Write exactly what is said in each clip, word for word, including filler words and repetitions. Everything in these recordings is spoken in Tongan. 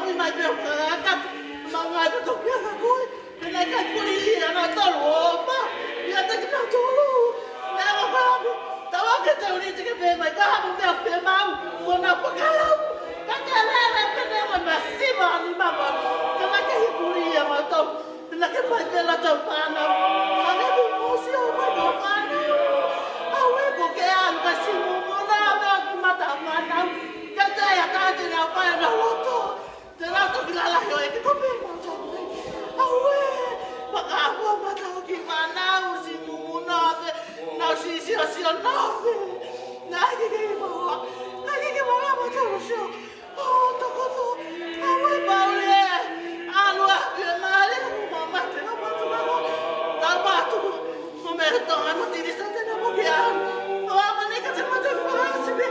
Ni mai pē ʻo kakaka, maʻu ngai pē toki aka koe. Pea naʻe ʻikai puli ia nautolu ʻo ʻofa ʻiate kinautolu. Naʻe ʻofa ʻaku, tau ake te uli te ke pē mai ka hamu meʻa pē mau, mo nau pakalau. Ka ke lele pē ne mo masiva ni mama. Ka naʻe ʻikai puli ia mautolu. Naʻe ʻikai pē nautolu fānau. Ka ne tu mosi ʻo mai ʻo fānau. Aue ko ke ʻalu ka simu mo na meʻa ki mata fānau. Ka te ia ka te na fai na loto. Te nau toki lalahi ʻo ʻeke ko pē mautolu. Aue, maka ua mata o ki fānau si mumuna te nau si si o si o nau pē. Naʻe ʻikai ke maua, naʻe ʻikai ke maua mautolu si o. ʻO tokoto, aue Pauli ē. ʻAlu ā pē mali, ʻo mama te na matu na. Tau matu, mo me tonga mo tiri sa te na mo ke ʻalu. ʻO ama ne ka te matu na si pē.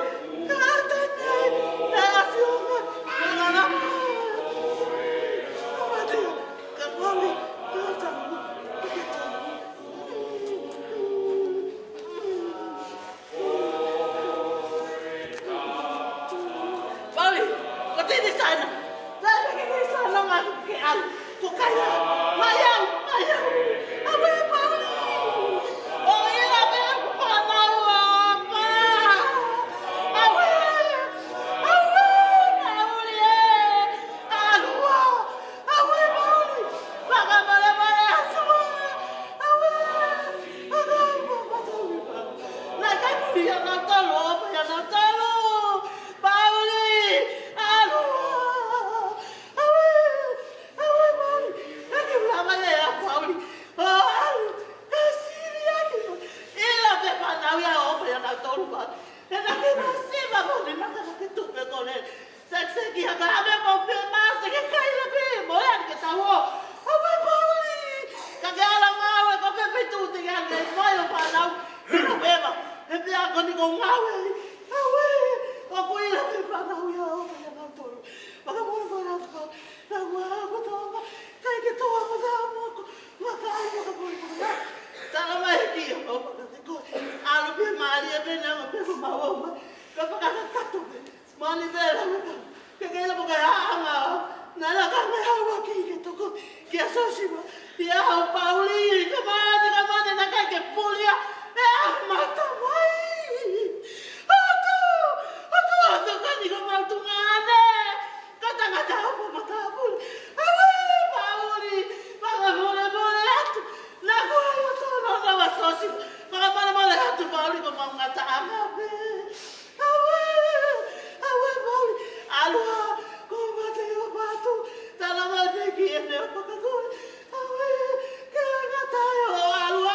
Pauli, ko tini sana. Pauli, ko tini sana, ma ke al, ko kaila, mai au, mai au. Aue, Pauli. ʻO ʻilo pē ʻoku fānau ʻo ʻofa. Aue, aue, Pauli ē. ʻAlu ā. Aue, Pauli. Fakamolemole atu ā. Aue. Aue, Pauli. Naʻe ʻikai puli ia nautolu, ʻofa ia nautolu. Pauli. ʻAlu ā. Aue. Aue, Pauli. Naʻe ʻikai lava ia ʻa Pauli ʻo ʻalu. Ka sili ake. ʻIlo pē fānau ia ʻofa ia nautolu, Pauli. He naʻe ʻikai masiva mo ne maka ke tupe kole. Sek, sek, ia ka ame mo pē mā, sek, ke kaila pē mo ʻai ke tau ō. Aue, Pauli. Ka ke ala ngāue ko pē pē tu te ke ake mai ʻo fānau. Pina pē mā. He pea ko ni ko ngāue. Aue. ʻOku ʻilo pē fānau ia ʻofa ia nautolu. Maka mo mo na ko. Na ua ko tō ma. Kai ke tō ma tō ma ko. Maka ai maka mo mo na. Tala mai ki ʻo maka te ko. ʻAlu pē mali ē pē na ma pē ko ma ō ma. Ka maka ka kato pē. Mani vela maka. Ke ke la maka anga. Na la ka me hawa ki ke toko. Kia Sosiva. Ia ʻo Pauli. Ka mani, ka mani na kai ke pulia. E a mata mai. Atu. Atu, atu, ka ni ka mau tungane. Ka tangata ʻoku makapule. Aue, Pauli. Maka mole, mole atu. Na ko ai o tono na wa Sosiva. Maka mole, mole atu, Pauli, ko mau ngata anga pē. Aue, aue, Pauli. ʻAlu ā, ko mate o patu. Tala mai pē ki ʻene o pakakoe. Aue, ke ngata ai ʻo ʻalu.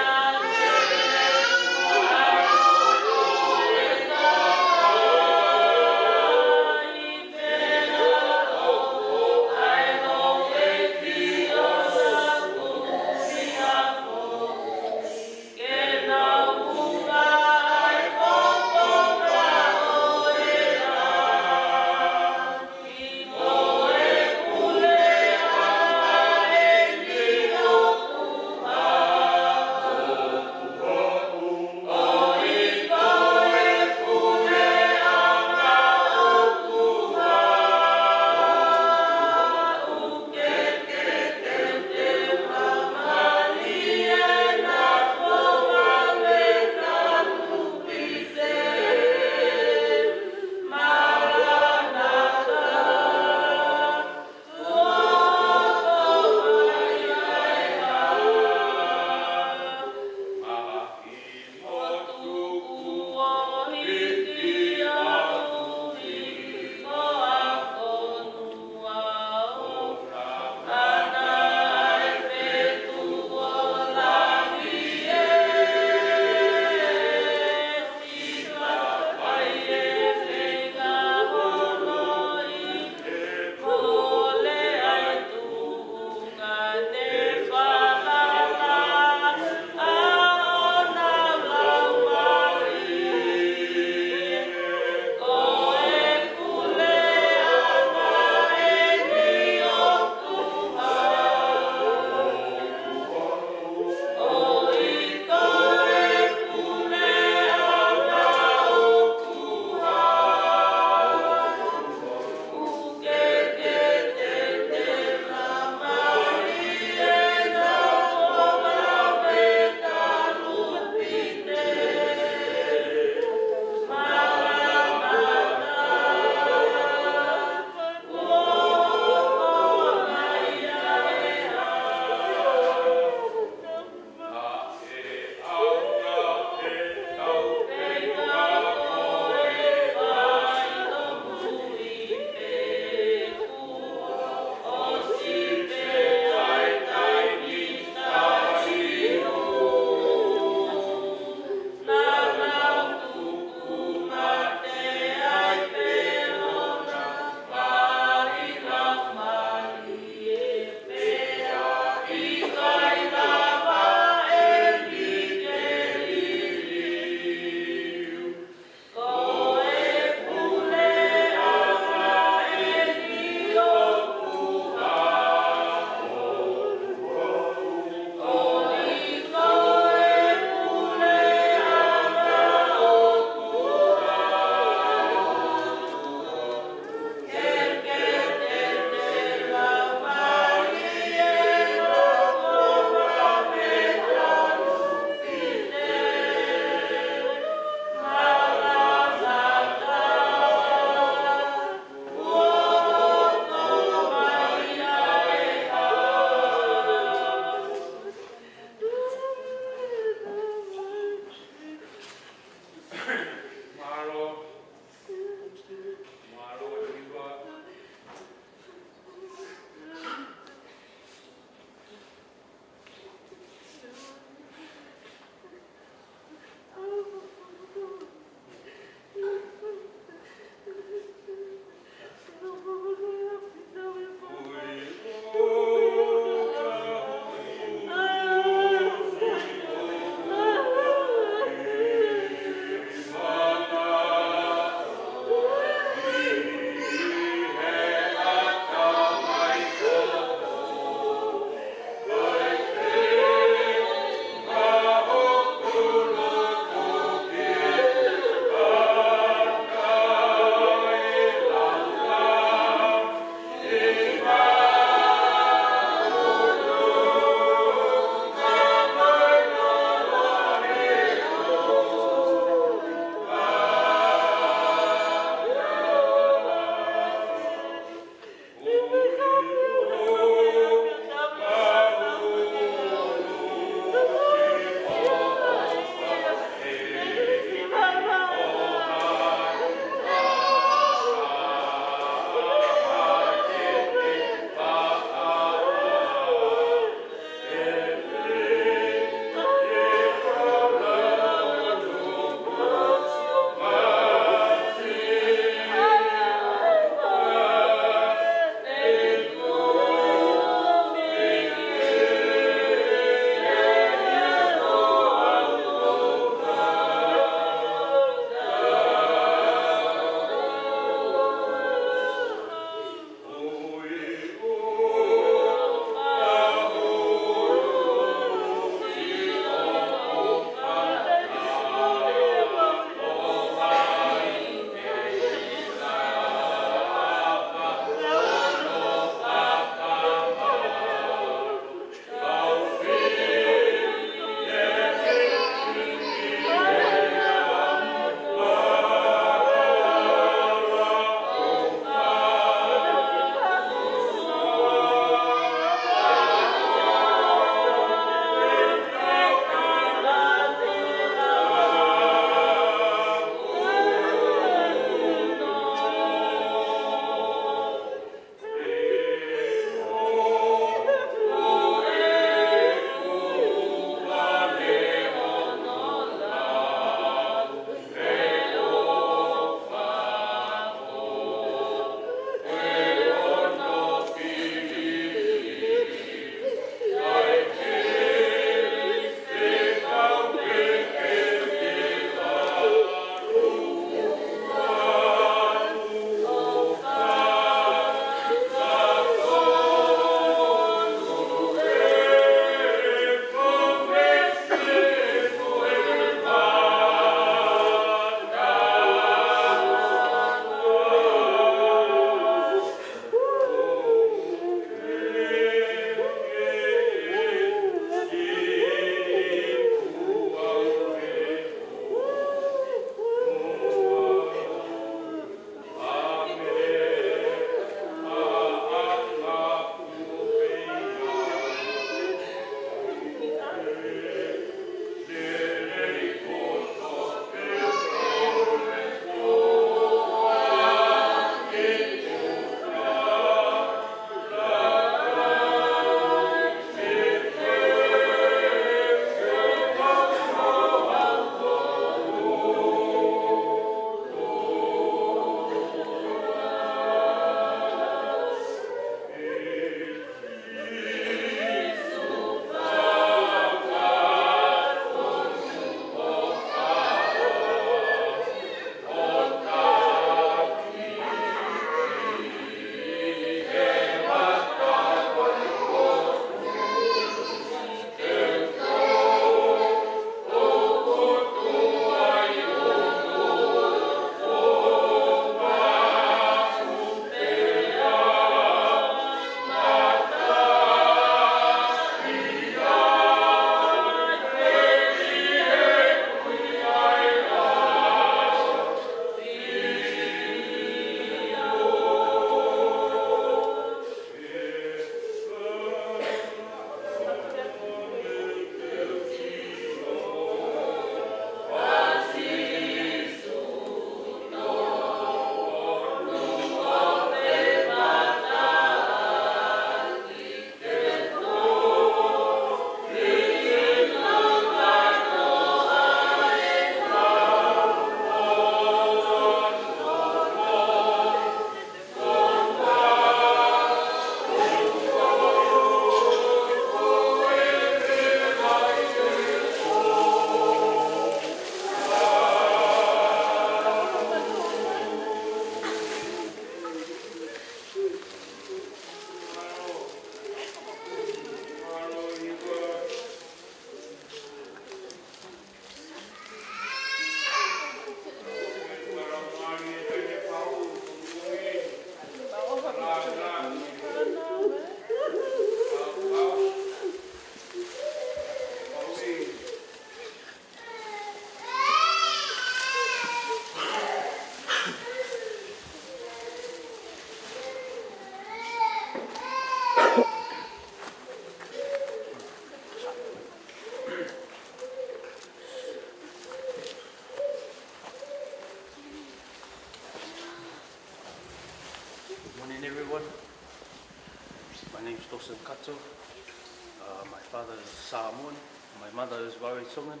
Kato. Uh, my father is Samoan. My mother is Rarotongan. Um,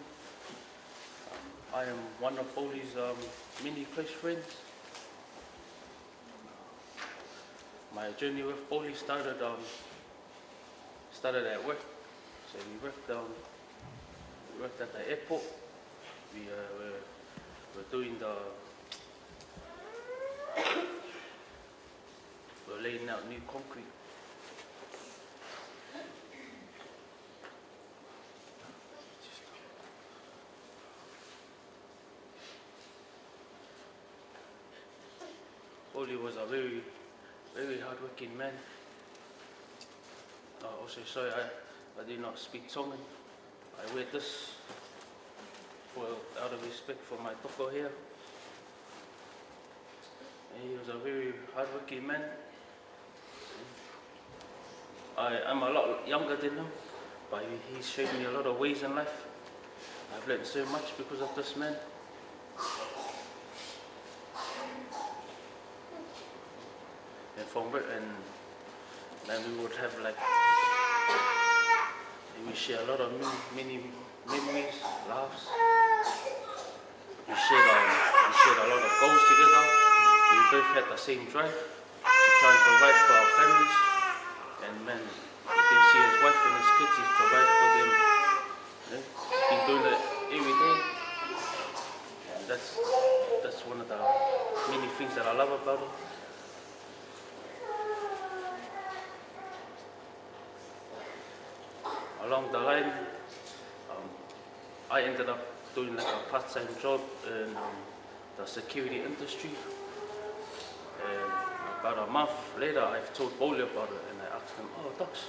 I am one of Poli's, um, many close friends. My journey with Poli started, um, started at work. So we worked, um, we worked at the airport. We, uh, were, were doing the, we're laying out new concrete. Poli was a very, very hardworking man. Uh, also, sorry, I, I do not speak Tongan. I wear this for, out of respect for my tokohia. And he was a very hardworking man. I, I'm a lot younger than him, but he, he showed me a lot of ways in life. I've learned so much because of this man. And from it, and then we would have, like, and we share a lot of many, many memories, laughs. We shared, um, we shared a lot of goals together. We both had the same drive to try and provide for our families. And man, you can see his wife and his kids, he's provided for them. Yeah? He's been doing it every day. And that's, that's one of the many things that I love about him. Along the line, um, I ended up doing, like, a part-time job in, um, the security industry. And about a month later, I told Poli about it and I asked him, "Oh, Docs,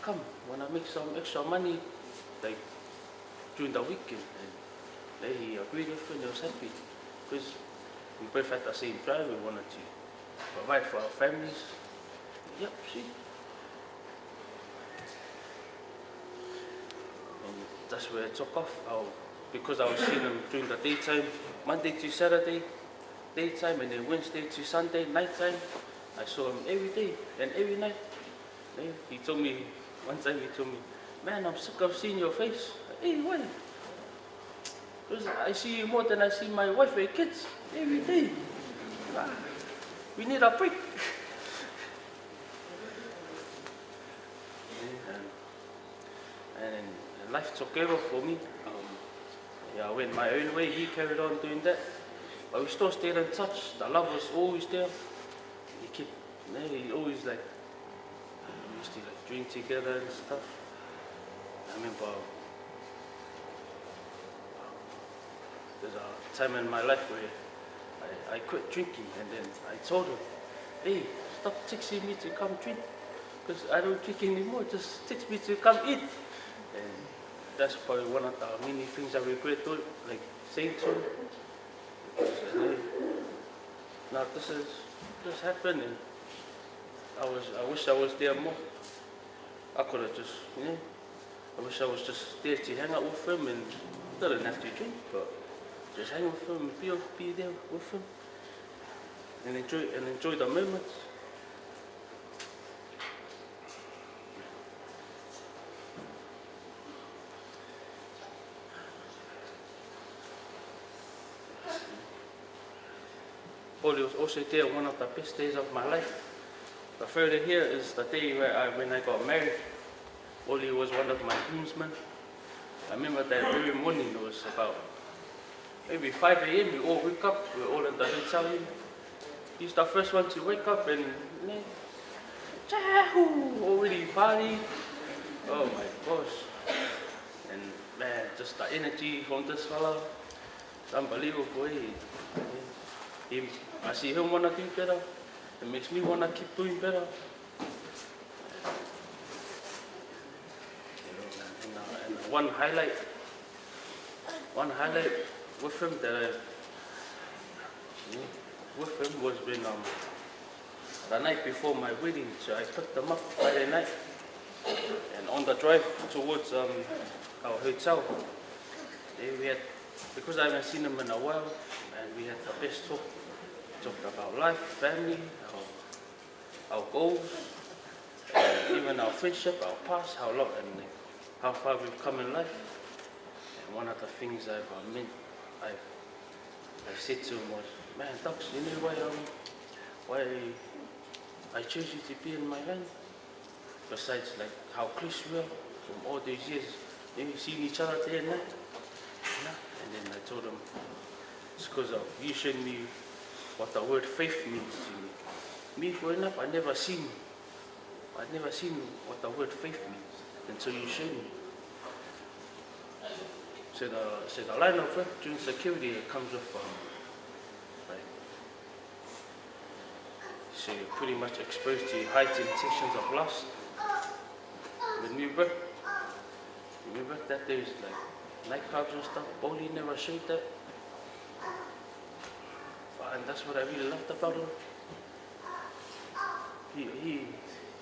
come, wanna make some extra money, like, during the weekend?" And then he agreed with me and he was happy because we both had the same drive. We wanted to provide for our families. Yep, see? And that's where it took off. I, because I was seeing him during the daytime, Monday to Saturday, daytime, and then Wednesday to Sunday, nighttime, I saw him every day and every night. Then he told me, one time he told me, "Man, I'm sick of seeing your face." Hey, why? Because I see you more than I see my wife and kids every day. Ah, we need a break. And, and, and life took over for me. Um, yeah, I went my own way. He carried on doing that. But we still stayed in touch. The love was always there. He kept, yeah, he always, like, we used to, like, drink together and stuff. I remember, um, there's a time in my life where I, I quit drinking, and then I told him, "Hey, stop texting me to come drink, because I don't drink anymore. Just text me to come eat." And that's probably one of the many things I regret doing, like, saying to him. Because, uh, now this is, this happened, and I was, I wish I was there more. I could have just, you know, I wish I was just there to hang out with him and didn't have to drink, but just hang with him and be, be there with him and enjoy, and enjoy the moments. Poli was also there one of the best days of my life. The photo here is the day where I, when I got married. Poli was one of my groomsmen. I remember that very morning, it was about maybe five a.m., we all wake up, we're all in the hotel room. He's the first one to wake up and, man, "Yahoo!" Already party. Oh my gosh. And man, just the energy from this fella. It's unbelievable. He, he, I see him wanna do better. It makes me wanna keep doing better. And, uh, and one highlight, one highlight with him that I, with him was when, um, the night before my wedding, so I picked him up Friday night, and on the drive towards, um, our hotel, eh, we had, because I haven't seen him in a while, and we had the best talk. We talked about life, family, our, our goals. Even our friendship, our past, how long, and, like, how far we've come in life. And one of the things I've, uh, meant, I've, I've said to him was, "Man, Docs, you know why, um, why I chose you to be in my band? Besides, like, how close we are from all these years. We've seen each other day and night." You know? And then I told him, "It's 'cause of you showing me what the word faith means to me." Me, growing up, I never seen, I'd never seen what the word faith means until you showed me. So the, so the line of work during security, it comes with, um, like, so you're pretty much exposed to heights and temptations of lust. When we work, when we work that day, it's like nightclubs and stuff. Bowley never showed that. And that's what I really loved about him. He, he,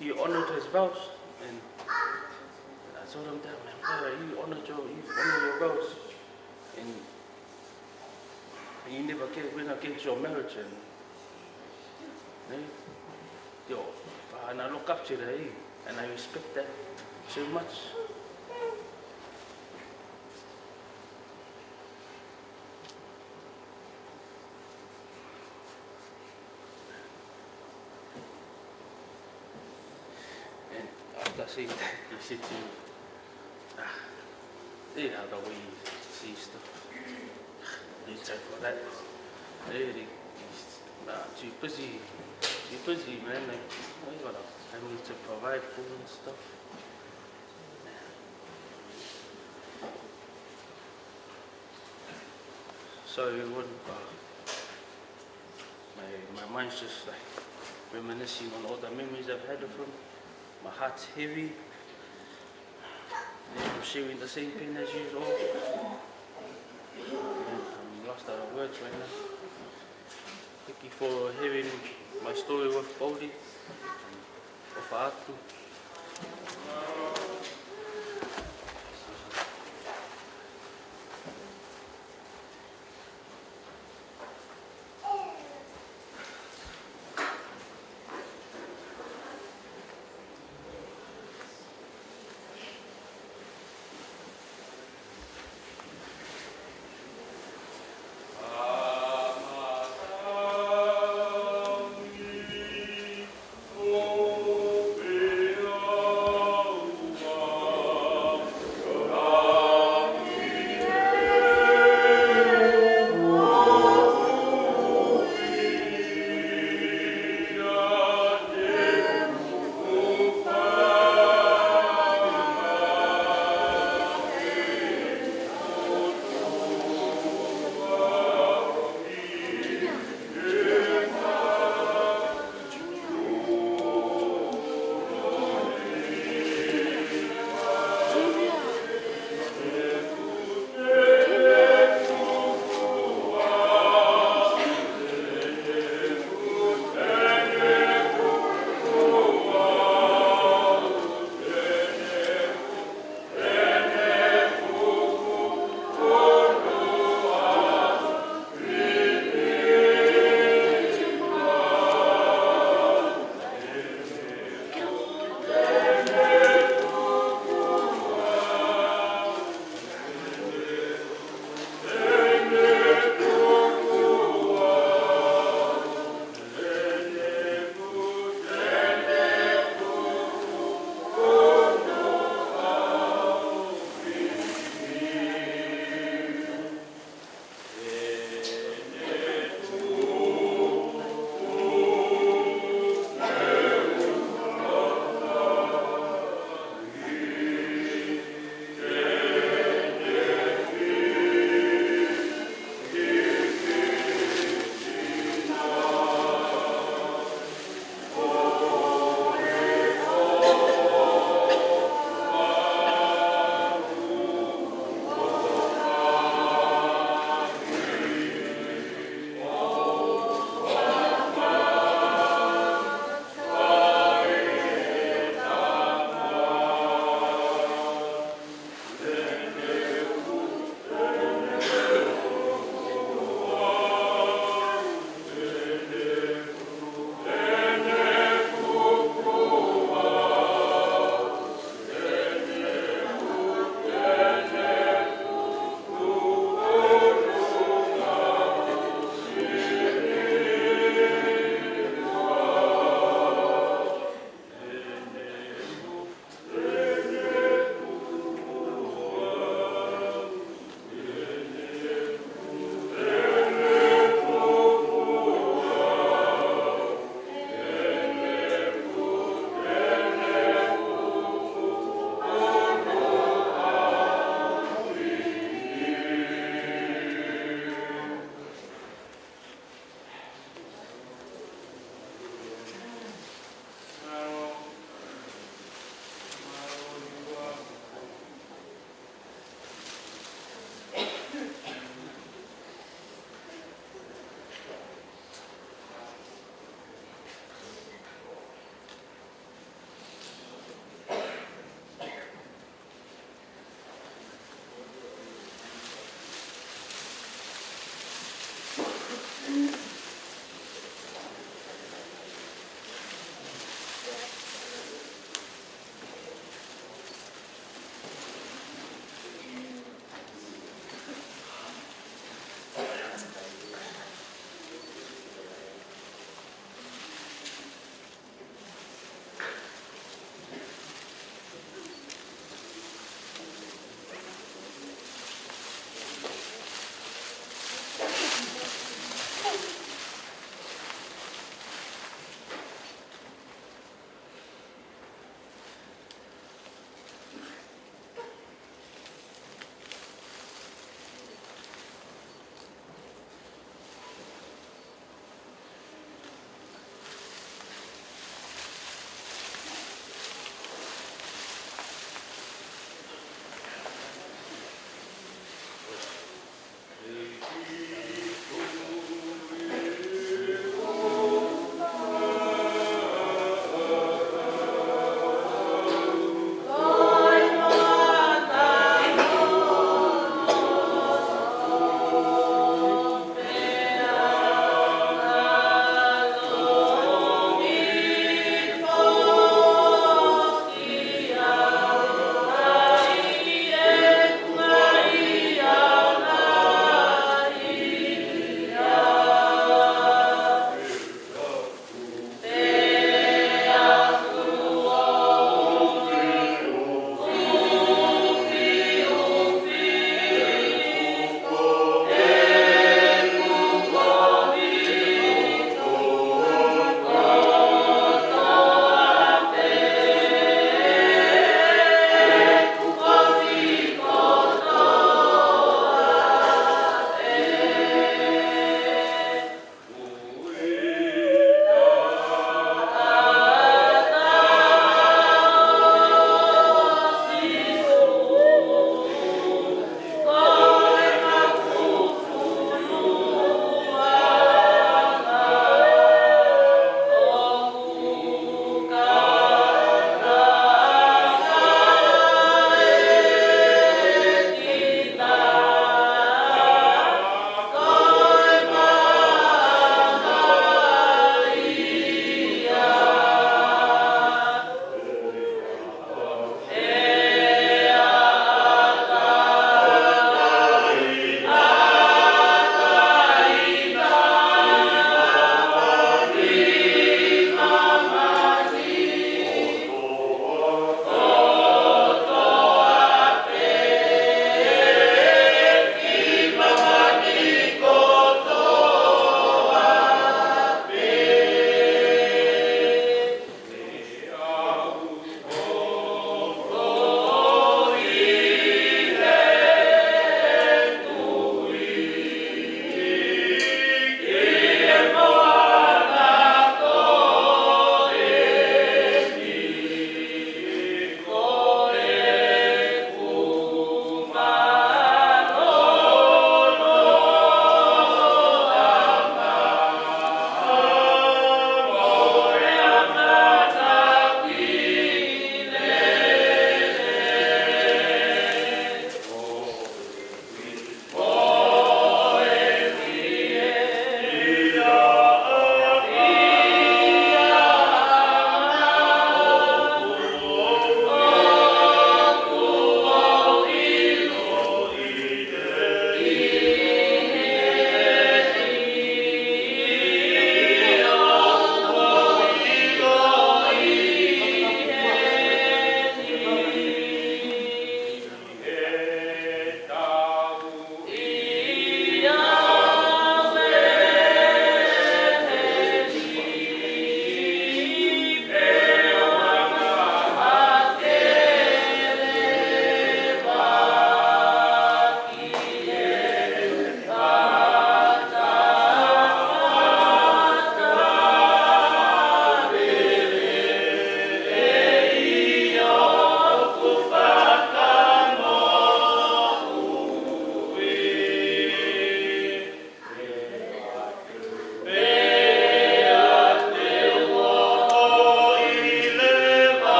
he honored his vows, and I told him that, "Man, brother, you honored your, you honored your vows, and you never get, went against your marriage." And, eh, yo, and I look up to that, eh, and I respect that so much. And after saying that, he said to me, "Ah, you know, the way you see stuff, you time for that." Really, he's, nah, too busy, too busy, man. Like, you got a family to provide for and stuff. So everyone, uh, my, my mind's just, like, reminiscing on all the memories I've had of him. My heart's heavy. And I'm sharing the same pain as you all. Man, I'm lost out of words right now. Thank you for hearing my story with Bowley. ʻOfa atu.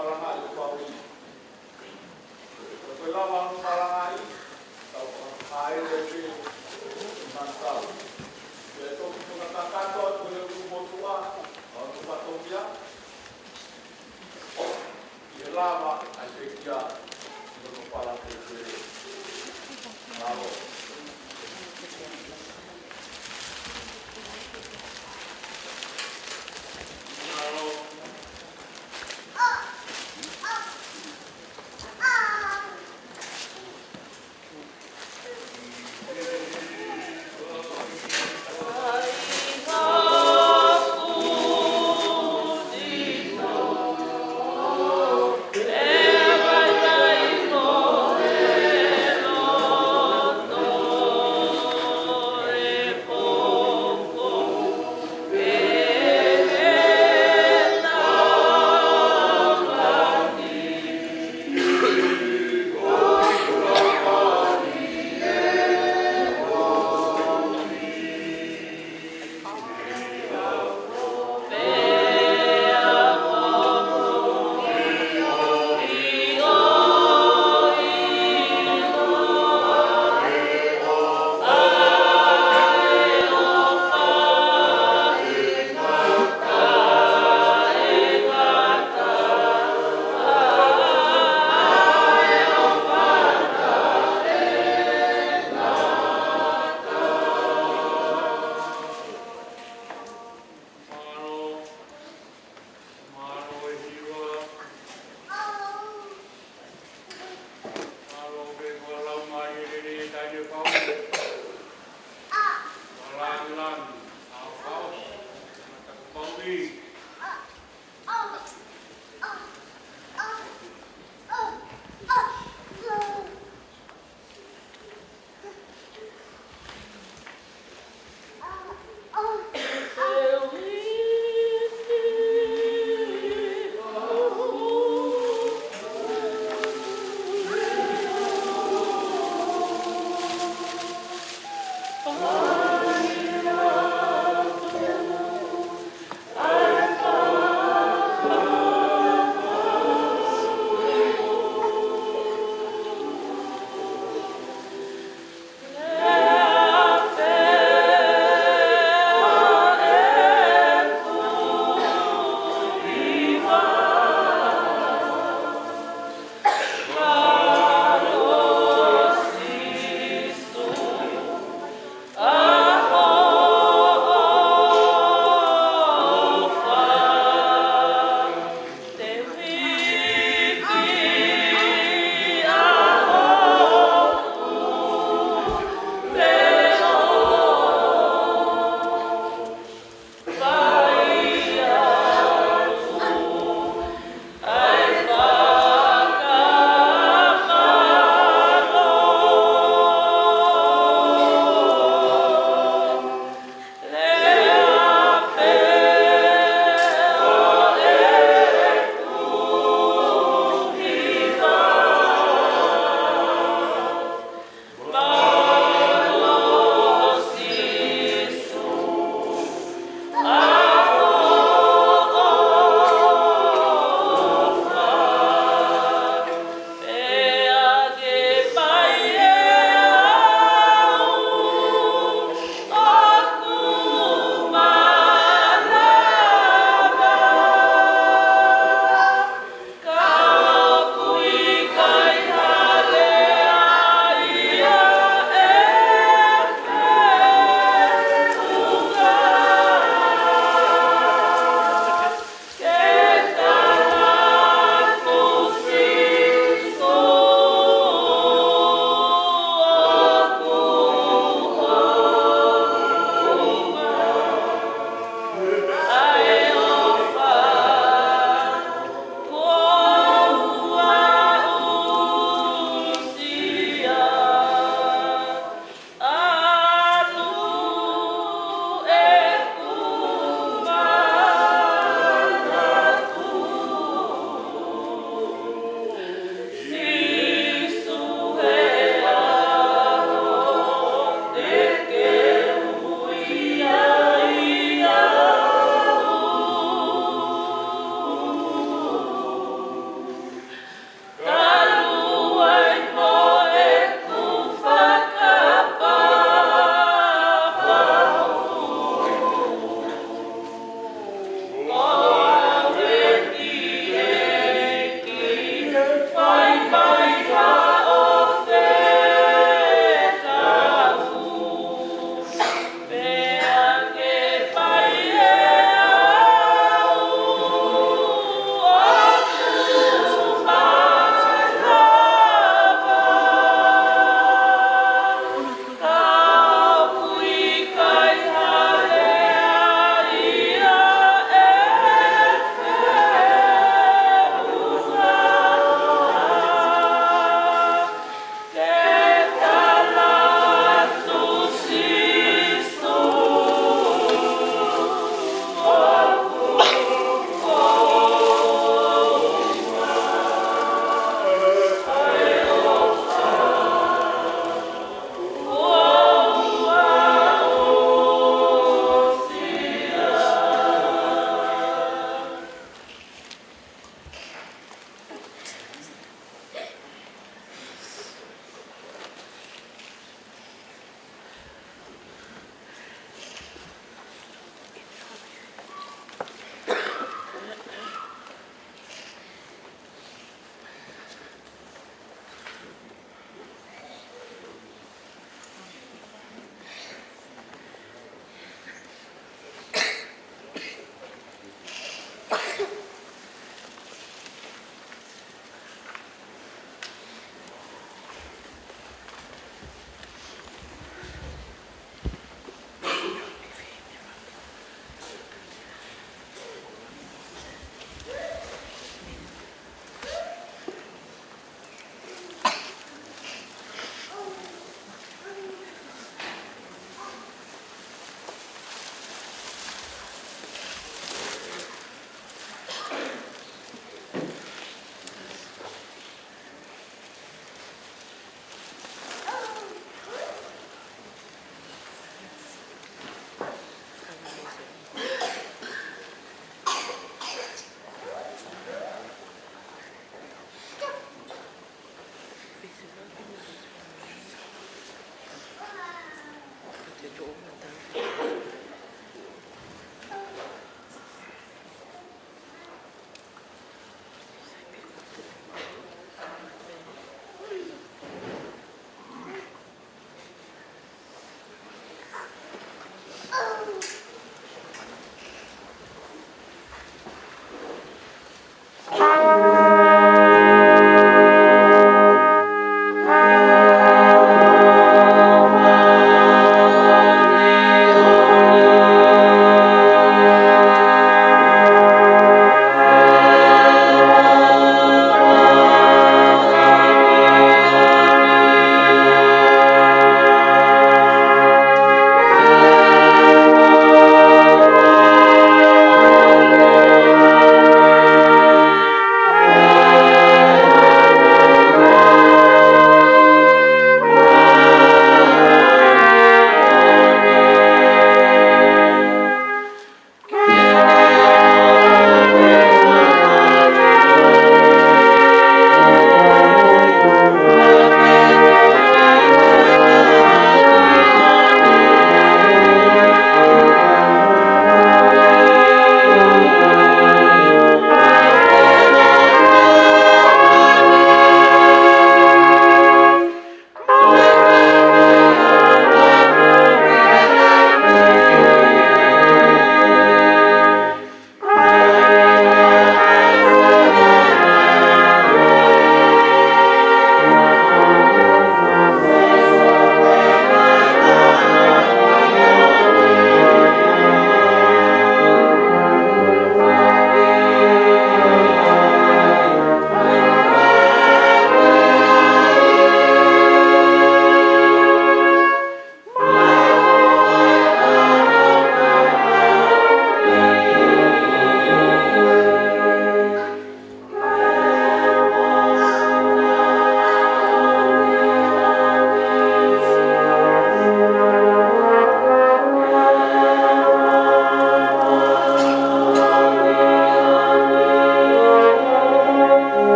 Palangaʻi ʻo pau ʻi. Ko e lava ʻo palangaʻi, tau fakahāʻele pē ʻi manukau. Pea toki fakakakato atu he ʻū motuʻa, ʻa e fatongia, ʻi he lava ʻa e pekia, ʻi loto pala pē pē. Mālō. Mālō.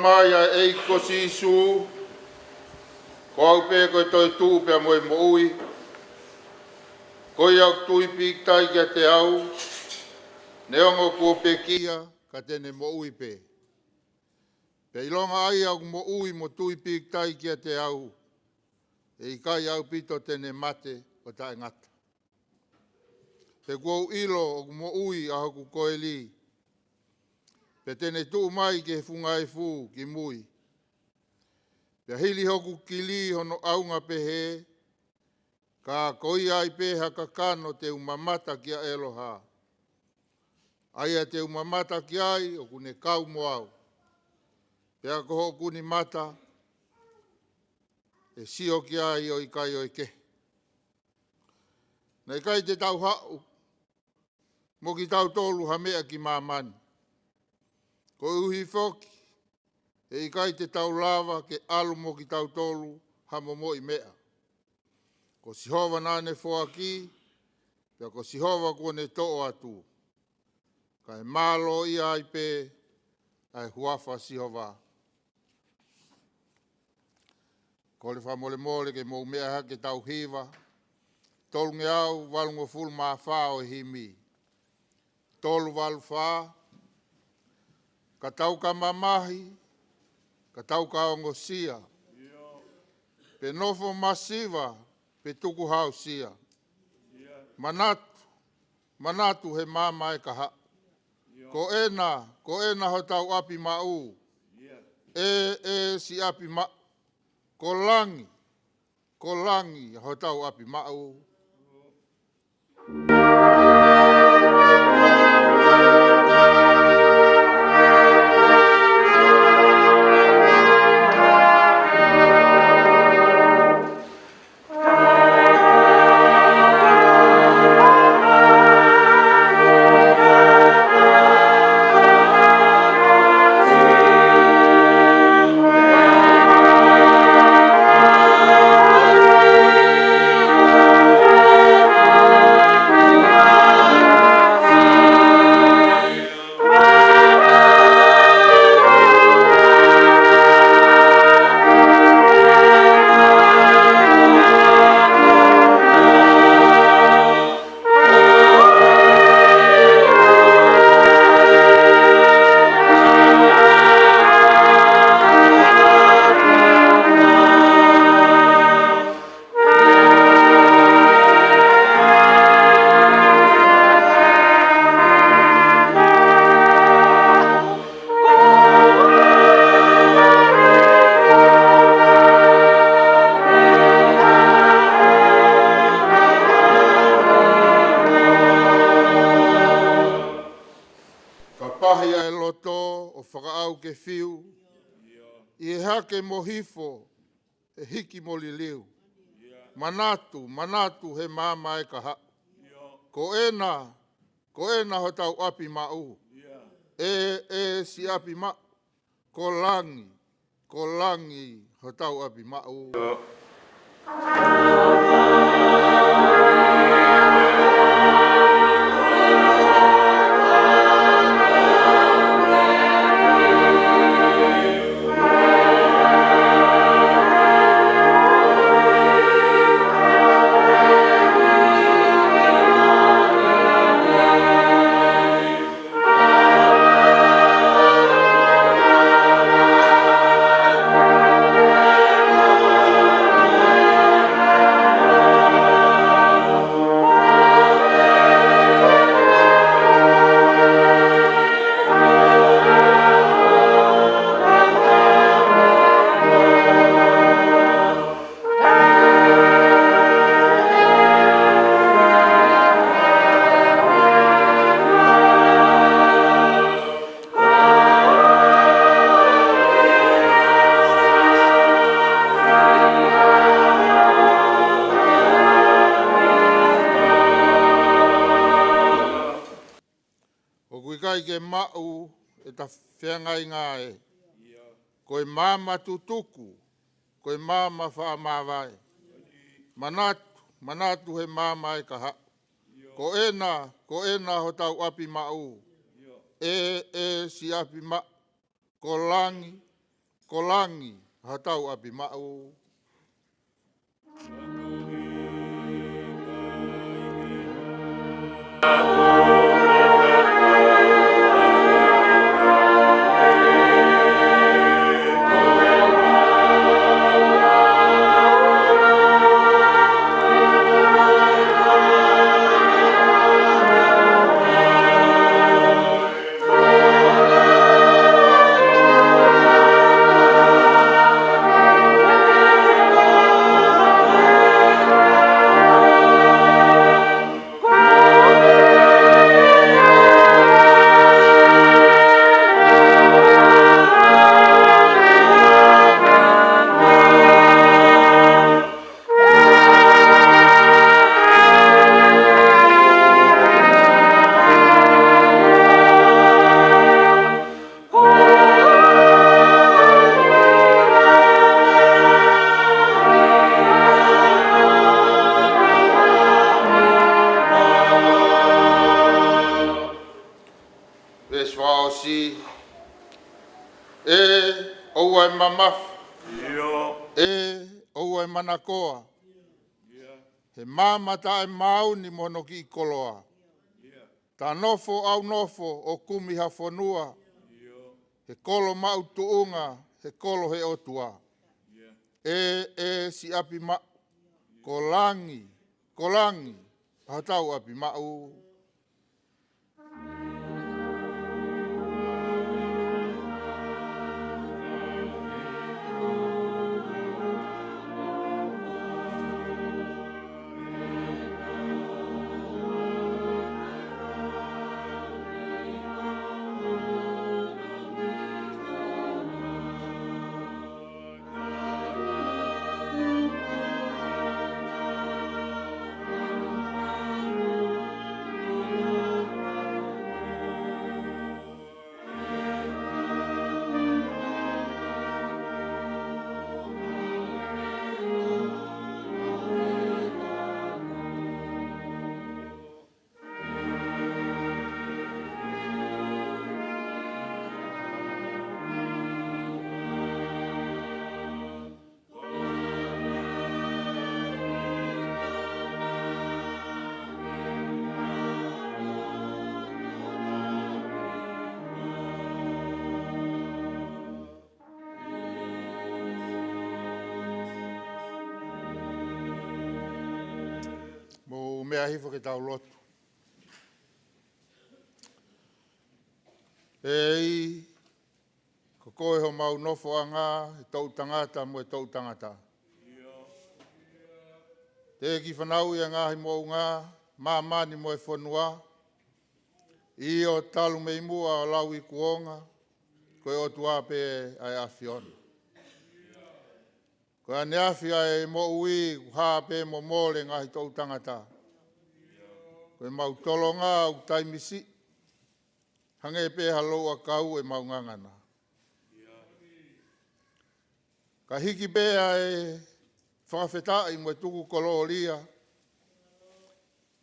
Ai ʻa e ʻEiki ko Sīsū, ko au pē ko e toetuʻu pea mo e moʻui, ko ia ʻoku tui pīkitai kiate au, neongo kuo pekia, ka te ne moʻui pē. Pea ʻilonga ʻa ia ʻoku moʻui mo tui pīkitai kiate au, ʻe ʻikai ʻaupito te ne mate ʻo taʻengata. He kuo u ʻilo ʻoku moʻui ʻa hoku koeli, pea te ne tuʻu mai ki he funga efu ki mui. Pea hili hoku kili hono ʻaunga pehē, ka ko ia ai pē ha kakano te u mamata kia ʻEloha. ʻA ia te u mamata ki ai ʻoku ne kau mo au. Pea ko hoku ni mata, ʻe sio ki ai ʻo ʻikai ʻo e kehe. Naʻe ʻikai te tau haʻu mo kitautolu ha meʻa ki māmani. Koeʻuhi foki, ʻe ʻikai te tau lava ke ʻalu mo kitautolu ha momoʻi meʻa. Ko Sihova naʻa ne foaki, pea ko Sihova kuo ne toʻo atu. Kae mālō ia ai pē ʻa e huafa Sihova. Kole fakamolemole ke mou meʻa hake ʻetau hiva. Tolungeau valungofulu mā fā ʻo e himi. Tolu valu fā. Ka tau ka mamahi, ka tau ka ongosia. Pe nofo masiva, pe tukuhausia. Manatu, manatu he maama ʻe kahaʻu. Ko ena, ko ena hotau ʻapi maʻu. ʻE, ʻe siʻi ʻapi maʻu. Ko langi, ko langi hotau ʻapi maʻu. Ka pahi ʻa e loto ʻo fakaʻau ke fiu, ʻi he hake mo hifo, ʻe hiki mo liliu. Manatu, manatu he maama ʻe kahaʻu. Ko ena, ko ena hotau ʻapi maʻu. ʻE, ʻe siʻi ʻapi maʻu. Ko langi, ko langi hotau ʻapi maʻu. ʻOku ʻikai ke maʻu ʻeta feangainga ē. Ko e maama tutuku, ko e maama faʻa māvae. Manatu, manatu he maama ʻe kahaʻu. Ko ena, ko ena hotau ʻapi maʻu. ʻE, ʻe siʻi ʻapi maʻu. Ko langi, Ko langi, hotau ʻapi maʻu. Veesi fakaʻosi. ʻE ʻoua ʻe mamafa. ʻIo. ʻE ʻoua ʻe manakoa. ʻIo. He maama taʻemaau ni mo hono kiʻi koloa. ʻIo. Ta nofo ʻaunofo ʻo kumi ha fonua. ʻIo. He kolo maʻu tuʻunga, he kolo he ʻOtua. ʻIo. ʻE, ʻe siʻi ʻapi maʻu. Ko langi, ko langi, hotau ʻapi maʻu. Mou meʻa hifo ke tau lotu. ʻEiki, ko koe homau nofoʻanga, ʻe toʻu tangata mo e toʻu tangata. Teʻeki fanauʻi ʻa e ngaahi moʻunga, māmani mo e fonua. ʻIo, talu mei muʻa ʻo lauikuonga, ko e ʻOtua pē ʻa e ʻAfiona. Ko e ʻaneafi ʻa e moʻui, kuo hā pē mo mole ngaahi toʻu tangata. Ko ʻemau tolonga ʻoku taimi siʻi, hangē pē ha louʻakau ʻemau ngangana. Ka hiki pē ʻa e fakafetaʻi mo e tuku kolōlia,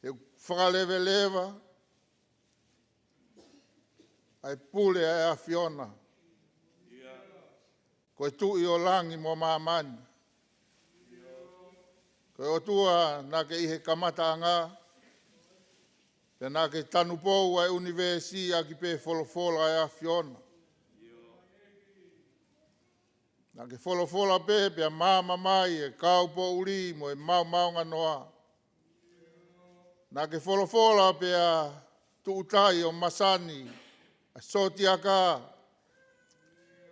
he fakaleveleva ʻa e pule ʻa e ʻAfiona. Ko e Tuʻi ʻo langi mo māmani. Ko e ʻOtua naʻa ke ʻi he kamataʻanga, pea naʻa ke tanupou ʻa e ʻunivēsi ʻaki pē folofola ʻa e ʻAfiona. Naʻa ke folofola pē pea maama mai e kaupoʻuli mo e maomaonganoa. Naʻa ke folofola pea tuʻutai ʻo masani ʻa e sōtiaka,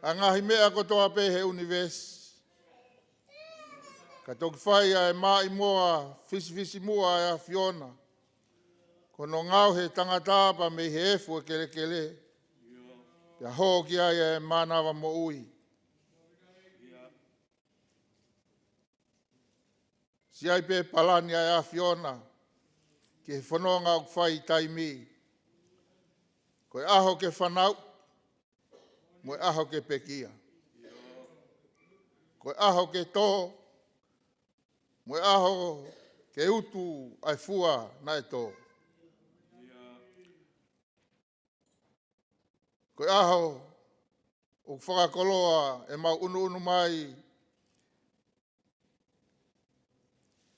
ʻa e ngaahi meʻa kotoa pē he ʻunivēsi. Ka toki fai ʻa e maʻimoa fisifisimuʻa ʻa e ʻAfiona. Ko hono ngaohi e tangata pea mei he efu ʻo e kelekele, pea hō ki ai ʻa e mānava moʻui. Siʻi ʻai pē palani ʻa e ʻAfiona ki he fononga ʻoku fai taimi. Ko e ʻaho ke fanauʻi, mo e ʻaho ke pekia. Ko e ʻaho ke tō, mo e ʻaho ke utu ʻa e fua naʻe tō. Ko e ʻaho ʻoku fakakoloa ʻemau ʻunuʻunu mai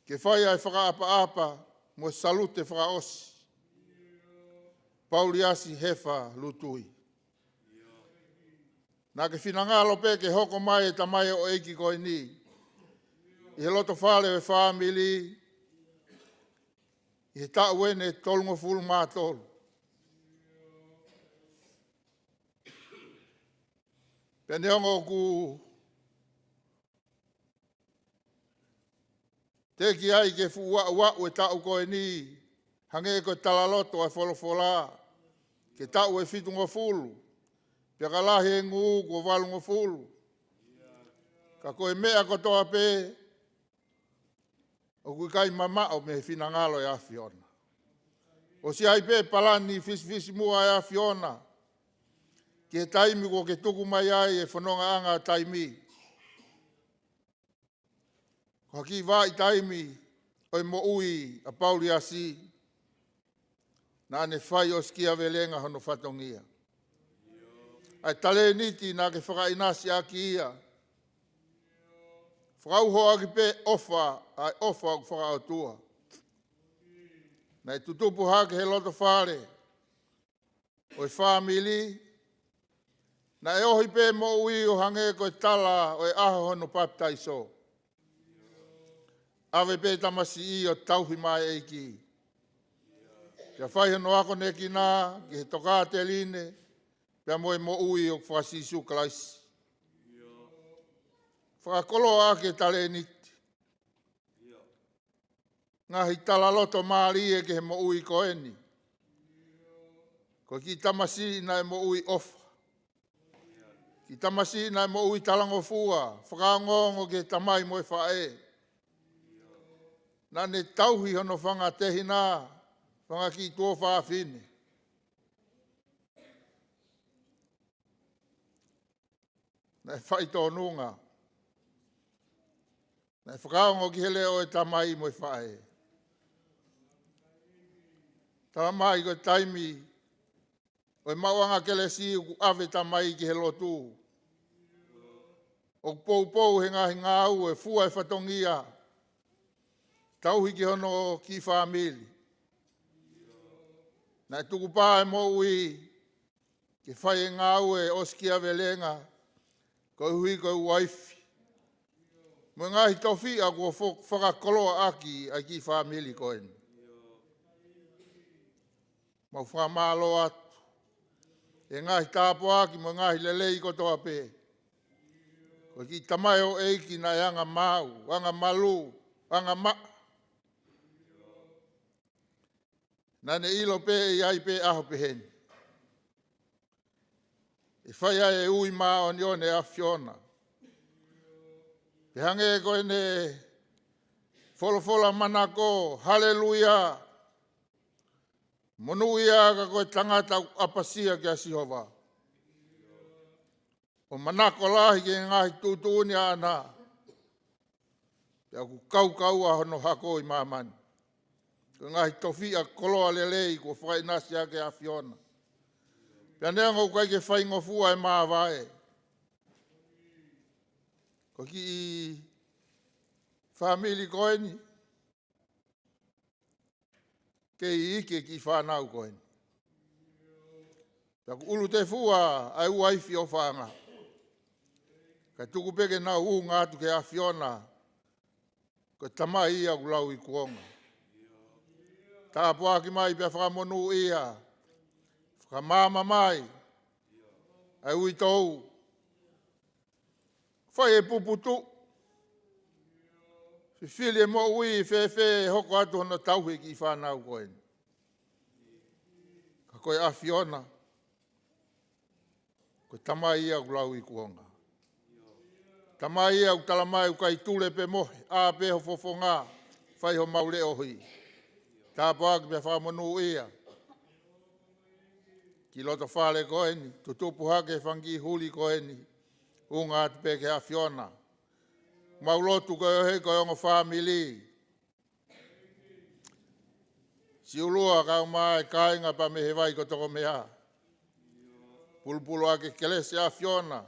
ke fai ʻa e fakaʻapaʻapa mo e salute fakaʻosi. Pauliasi Hefa Lutui. Naʻa ke finangalo pē ke hoko mai e tamaioʻeiki ko eni ʻi he loto fale ʻo e fāmili ʻi he taʻu eni ʻe tolungofulu mā tolu. Pea neongo ʻoku teʻeki ai ke fuʻu aʻuaʻu e taʻu ko eni, hangē ko e talaloto ʻa e folofola, ke taʻu ʻe fitungofulu, pea ka lahi e ngū kuo valungofulu. Ka ko e meʻa kotoa pē, ʻoku ʻikai mamaʻo mei he finangalo ʻo e ʻAfiona. ʻOsi ʻi ai pē palani fisifisimuʻa ʻa e ʻAfiona ki he taimi kuo ke tuku mai ai e fonongaʻanga taimi. Ko ha kiʻi vahaʻa taimi ʻo e moʻui ʻa Pauliasi, naʻa ne fai ʻosikiavelenga hono fatongia. ʻA e talēniti naʻa ke fakaʻinasi ʻaki ia, fakauho ʻaki pē ʻofa, ʻa e ʻofa ʻoku fakaʻotua. Naʻe tutupu hake he loto fale ʻo e fāmili, naʻe ohi pē moʻui ʻo hangē ko e tala ʻo e ʻaho hono papitaiso. ʻAve pē tamasiʻi ʻo tauhi mai ʻEiki. Pea fai hono akonekina ki he tokāteline, pea mo e moʻui ʻo Sīsū Kalaisi. Fakakoloa ʻaki e talēniti. Ngaahi talaloto mālie ki he moʻui ko eni. Ko e kiʻi tamasiʻi naʻe moʻui ʻofa. Kiʻi tamasiʻi naʻe moʻui talangofua, fakaongoongo ki he tamai mo e faʻē. Naʻa ne tauhi hono fanga tehina, fanga kiʻi tuofāfine. Naʻe faitōnunga. Naʻe fakaongo ki he leʻo ʻo e tamai mo e faʻē. Tala mai ko e taimi ʻo e maʻuʻanga kelesi ʻoku ʻave tamai ki he lotu. ʻOku poupou he ngaahi ngāue, fua e fatongia, tauhi ki hono kiʻi fāmili. Naʻe tukupā e moʻui ke fai e ngāue ʻosikiavelenga, koeʻuhi ko e uaifi mo e ngaahi tofiʻa kuo fo-, fakakoloa ʻaki ʻa e kiʻi fāmili ko eni. Mau fakamālō atu he ngaahi tāpuaki mo e ngaahi lelei kotoa pē. Ko e kiʻi tamaioʻeiki naʻe anga maau, anga malū, anga maʻa. Naʻa ne ʻilo pē ʻe ʻi ai pē ʻaho pehē ni ʻe fai ai e ui māʻoniʻoni ʻa e ʻAfiona. Pea hangē ko ʻene folofola manako, haleluia. Monūʻia ka ko e tangata ʻoku ʻapasia kia Sihova. ʻO manako lahi ki he ngaahi tuʻutuʻuni ʻaʻana. Pea ʻoku kaukaua hono hako ʻi māmani. Ko e ngaahi tofiʻa koloa lelei kuo fakaʻinasi ʻaki ʻe he ʻAfiona. Pea neongo ʻoku ʻikai ke faingofua e māvae, ko e kiʻi fāmili ko eni, kei iiki e kiʻi fānau ko eni. Pea ʻoku ʻulutefua ʻa e uaifi ʻofaʻanga. Kae tuku pē ke nau unga atu ki he ʻAfiona, ko e tamai ia ʻoku lau ikuonga. Tāpuaki mai pea fakamonūʻia, fakamaama mai ʻa e uitou. Fai e puputuʻu, fifili e moʻui, fēfē ʻe hoko atu hono tauhi e kiʻi fānau ko eni. Ka ko e ʻAfiona, ko e tamai ia ʻoku lau ikuonga. Tamai ia ʻoku tala mai ʻoku ʻikai tule pe mohe, ʻā pē ho fofonga, fai homau leʻohi. Tāpuaki pea fakamonūʻia kiʻi loto fale ko eni, tutupu hake e fanga kiʻi huli ko eni, unga atu pē ki he ʻAfiona. Mau lotu koeʻuhi ko e ongo fāmili, Siulua kae ʻumaʻā e kāinga pea mei he vai ko Tokomea. Pulupulu ʻaki e kelesi ʻa e ʻAfiona,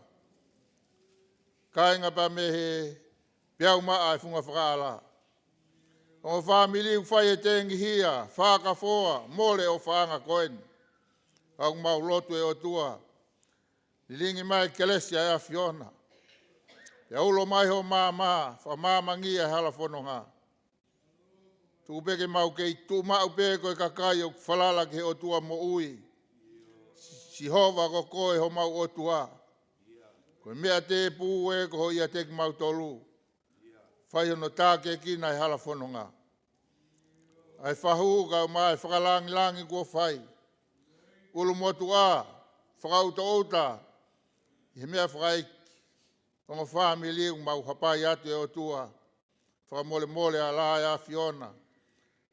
kāinga pea mei he peau maʻa e funga fakaʻala. Ongo fāmili ʻoku fai e tengihia, fakafoa, mole ʻofaʻanga ko eni. ʻOku mau lotu ʻe ʻOtua, lilingi mai kelesi ʻa e ʻAfiona. Pea ulo mai ho maama, fakamāmangia e hala fononga. Tuku pē ke mau kei tuʻu maʻu pē ko e kakai ʻoku falala ki he ʻOtua moʻui. Sihova ko koe homau ʻOtua. Ko e meʻa tēpū ē ko ho ʻiate kimautolu. Fai hono tākiekina e hala fononga. ʻA e fahu kae ʻumaʻā e fakalāngilangi kuo fai. ʻUlu motuʻa, fakaʻutaʻuta, ʻi he meʻa fakaiki. Ongo fāmili ʻoku mau hapai atu ʻe ʻOtua. Fakamolemole ā ʻe ʻAfiona.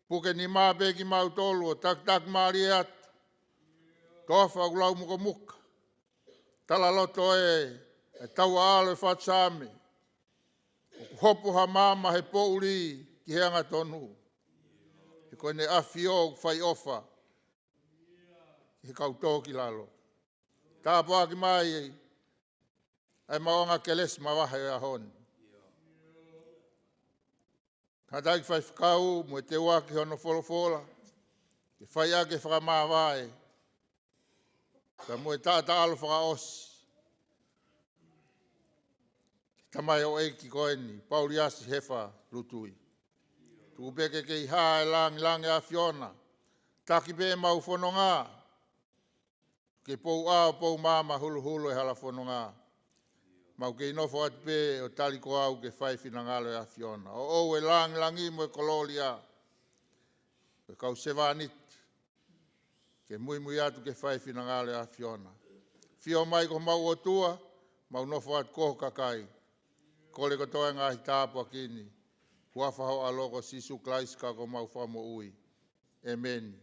Puke nima pē kimautolu ʻo takitaki mālie atu. Toafa ʻoku lau mukamuka. Tala loto ē, e tau alo e fatu Saame. ʻOku hopo ha maama he poʻuli ki he angatonu. He ko ʻene ʻAfio ʻoku fai ʻofa. Ki he kau tō ki lalo. Tāpuaki mai ʻa e maʻuʻanga kelesi mavahe ʻo e ʻaho ni. Kātaki faifekau mo e teuaki hono folofola. Ke fai ʻaki e fakamāvae. Ka mo e taʻataʻalo fakaʻosi. Tamai ʻo ʻEiki ko eni, Pauliasi Hefa Lutui. Tuku pē ke kei hā e lāngilangi ʻAfiona. Taki pē mau fononga. Ke pou ʻao, pou maama huluhulu e hala fononga. Mau kei nofo atu pē ʻo tali ko au ke fai finangalo e ʻAfiona. ʻO ʻoʻou e lāngilangi mo e kolōlia. Ko e kau sevāniti. Ke muimui atu ke fai finangalo e ʻAfiona. ʻAfio mai ko homau ʻOtua, mau nofo atu ko ho kakai. Kole kotoa e ngaahi tāpuaki ni. Huafa ho ʻAlo ko Sīsū Kalaisi ka ko homau Fakamoʻui. ʻĒmeni.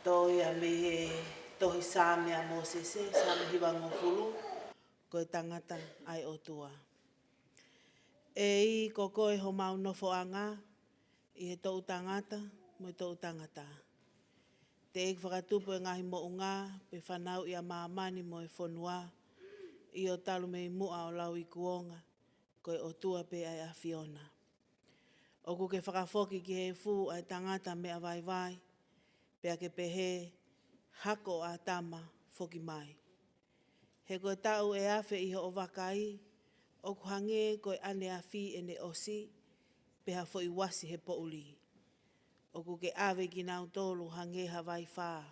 Toʻo ia mei he tohi Saame ʻa Mōsese, Saame hivangofulu, ko e tangata ʻa e ʻOtua. ʻEiki, ko koe homau nofoʻanga, ʻi he toʻutangata mo e toʻutangata. Teʻeki fakatupu e ngaahi moʻunga, pe fanauʻi ʻa māmani mo e fonua, ʻio talu mei muʻa ʻo lauikuonga, ko e ʻOtua pē ʻa e ʻAfiona. ʻOku ke fakafoki ki he efu ʻa e tangata meʻa vaivai, pea ke pehē, hako ʻo ʻĀtama foki mai. He ko e taʻu ʻe afe ʻi hoʻo vakai, ʻoku hangē ko e ʻaneafi ʻene ʻosi, pe ha foʻi uasi he poʻuli. ʻOku ke ʻave kinautolu hangē ha vaifā.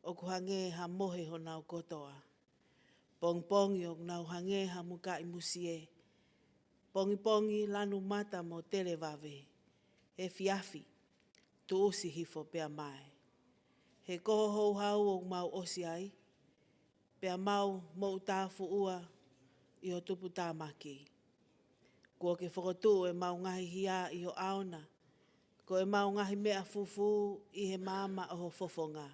ʻOku hangē ha mohe honau kotoa. Pongipongi ʻoku nau hangē ha mukaʻi musie. Pongipongi lanu mata mo tele vave. Efiafi, tuʻusi hifo pea mae. He ko ho houhau ʻoku mau ʻosi ai, pea mau moʻutāfuʻua ʻi ho tuputāmaki. Kuo ke fokotuʻu ʻemau ngaahi hia ʻi ho ʻao na, ko ʻemau ngaahi meʻa fufū ʻi he maama ʻo ho fofonga.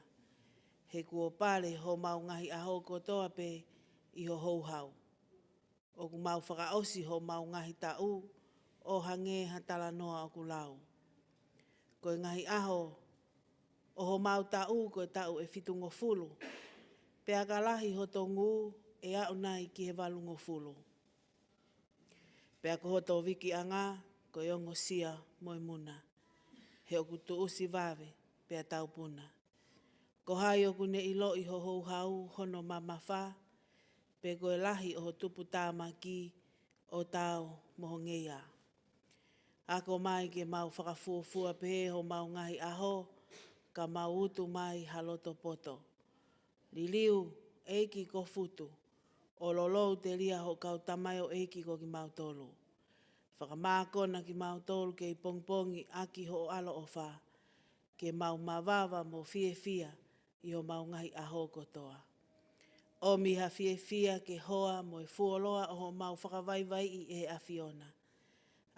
He kuo pale homau ngaahi ʻaho kotoa pē ʻi ho houhau. ʻOku mau fakaʻosi homau ngaahi taʻu ʻo hangē ha talanoa ʻoku lau. Ko e ngaahi ʻaho ʻo homau taʻu ko e taʻu ʻe fitungofulu. Pea ka lahi hoto ngū ʻe aʻu nai ki he valungofulu. Pea ko hoto vikiʻanga ko e ongosia mo e muna. He ʻoku tuʻusi vave pea taupuna. Ko hai ʻoku ne ʻiloʻi ho houhau hono mamafa, pe ko e lahi ʻo ho tuputāmaki ʻo taau mo ho ngeia. Ako mai ke mau fakafuofua pehē homau ngaahi ʻaho, ka mau utu mai ha loto poto. Liliu, ʻEiki ko Futu, ʻo lolou telia ho kau tamaioʻeiki ko kimautolu. Fakamākona kimautolu kei pongipongi ʻaki hoʻo ʻaloʻofa, ke mau mavava mo fiefia ʻi homau ngaahi ʻaho kotoa. ʻOmi ha fiefia ke hoa mo e fuoloa ʻo homau fakavaivaiʻi ʻe he ʻAfiona.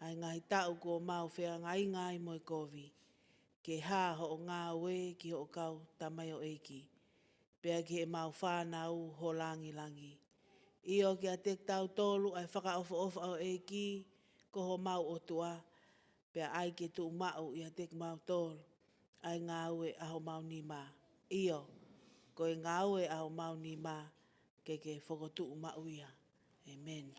ʻA e ngaahi taʻu kuo mau feangainga ai mo e kovi. Ke hā hoʻo ngāue ki hoʻo kau tamaioʻeiki. Pea ki heʻemau fānau ho langilangi. ʻIo kiate kitautolu ʻa e fakaʻofoʻofa ʻo e ʻEiki ko homau ʻOtua. Pea ʻai ke tuʻumaʻu ʻiate kimautolu ʻa e ngāue ʻa homau nima. ʻIo, ko e ngāue ʻa homau nima ke ke fokotuʻu maʻu ia. ʻĒmeni.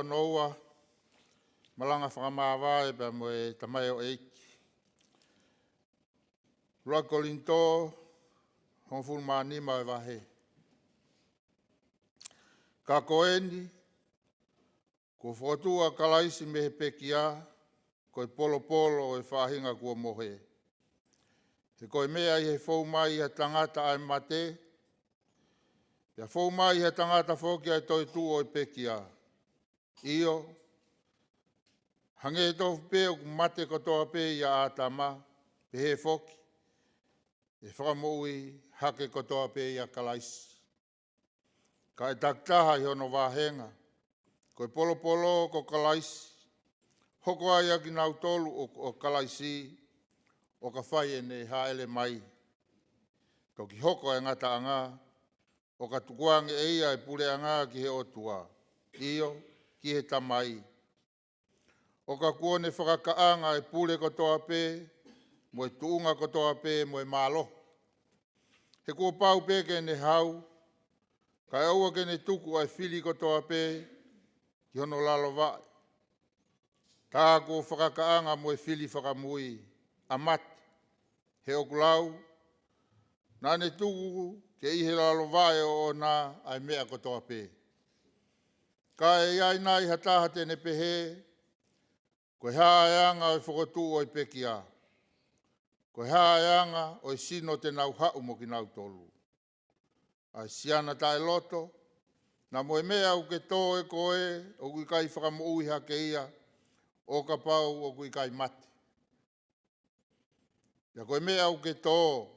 Noa, malanga fakamāvae pea mo e tamaioʻeiki. ʻUluaki Kolinitō, hongofulu mā nima ʻo e vahe. Ka ko eni, kuo fokotuʻu ʻa Kalaisi mei he pekia, ko e polopolo ʻo e faʻahinga kuo mohe. He ko e meʻa ʻi he fou mai ʻi ha tangata ʻa e mate, pea fou mai ʻi ha tangata foki ʻa e toetuʻu ʻo e pekia. ʻIo, hangē tofu pē ʻoku mate kotoa pē ʻia ʻĀtama, pehē foki ʻe fakamoʻui hake kotoa pē ʻia Kalaisi. Ka ʻe takitaha ʻi hono vāhenga, ko e polopolo ko Kalaisi, hoko ai ʻa kinautolu ʻoku ʻo Kalaisi, ʻo ka fai ʻene hāʻele mai. Toki hoko ʻa e ngataʻanga, ʻo ka tukuange ʻe ia ʻa e puleʻanga ki he ʻOtua, ʻio, ki he Tamai. ʻO ka kuo ne fakakaʻanga ʻa e pule kotoa pē, mo e tuʻunga kotoa pē, mo e mālohi. He kuo pau pē ke ne hau, kae ʻoua ke ne tuku ʻa e fili kotoa pē ki hono lalo vaʻe. Tā kuo fakakaʻanga mo e fili fakamui, ʻa mate, he ʻoku lau, naʻa ne tuku ke ʻi he lalo vaʻe ʻoʻona ʻa e meʻa kotoa pē. Ka ʻe ʻi ai nai ha taha te ne pehē, ko e hā ʻa e anga ʻo e fokotuʻu ʻo e pekia? Ko e hā ʻa e anga ʻo e sino te nau haʻu mo kinautolu? ʻA e siana taʻeloto, naʻa mo e meʻa ʻoku ke tō ʻe koe, ʻoku ʻikai fakamoʻui hake ia, ʻo kapau ʻoku ʻikai mate. Pea ko e meʻa ʻoku ke tō,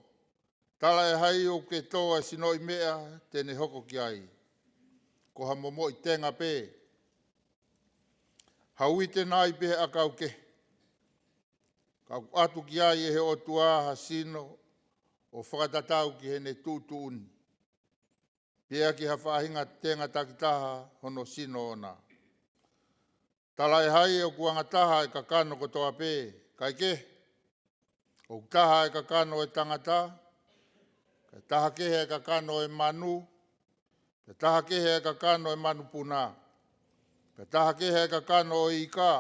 tala ʻe hai ʻoku ke tō ʻa e sinoʻi meʻa te ne hoko ki ai? Ko ha momoʻi tenga pē, ha uite nai pe ha ʻakau kehe. Ka ʻoku ʻatu ki ai ʻe he ʻOtua ha sino ʻo fakatatau ki heʻene tuʻutuʻuni, pea ki ha faʻahinga tenga takitaha hono sino ʻoʻona. Tala ʻe hai ʻoku angataha ʻa e kakano kotoa pē? Kae kehe, ʻoku taha ʻa e kakano ʻo e tangata, kae taha kehe ʻa e kakano ʻo e manu, pea taha kehe ʻa e kakano ʻo e manupuna, pea taha kehe ʻa e kakano ʻo e ika.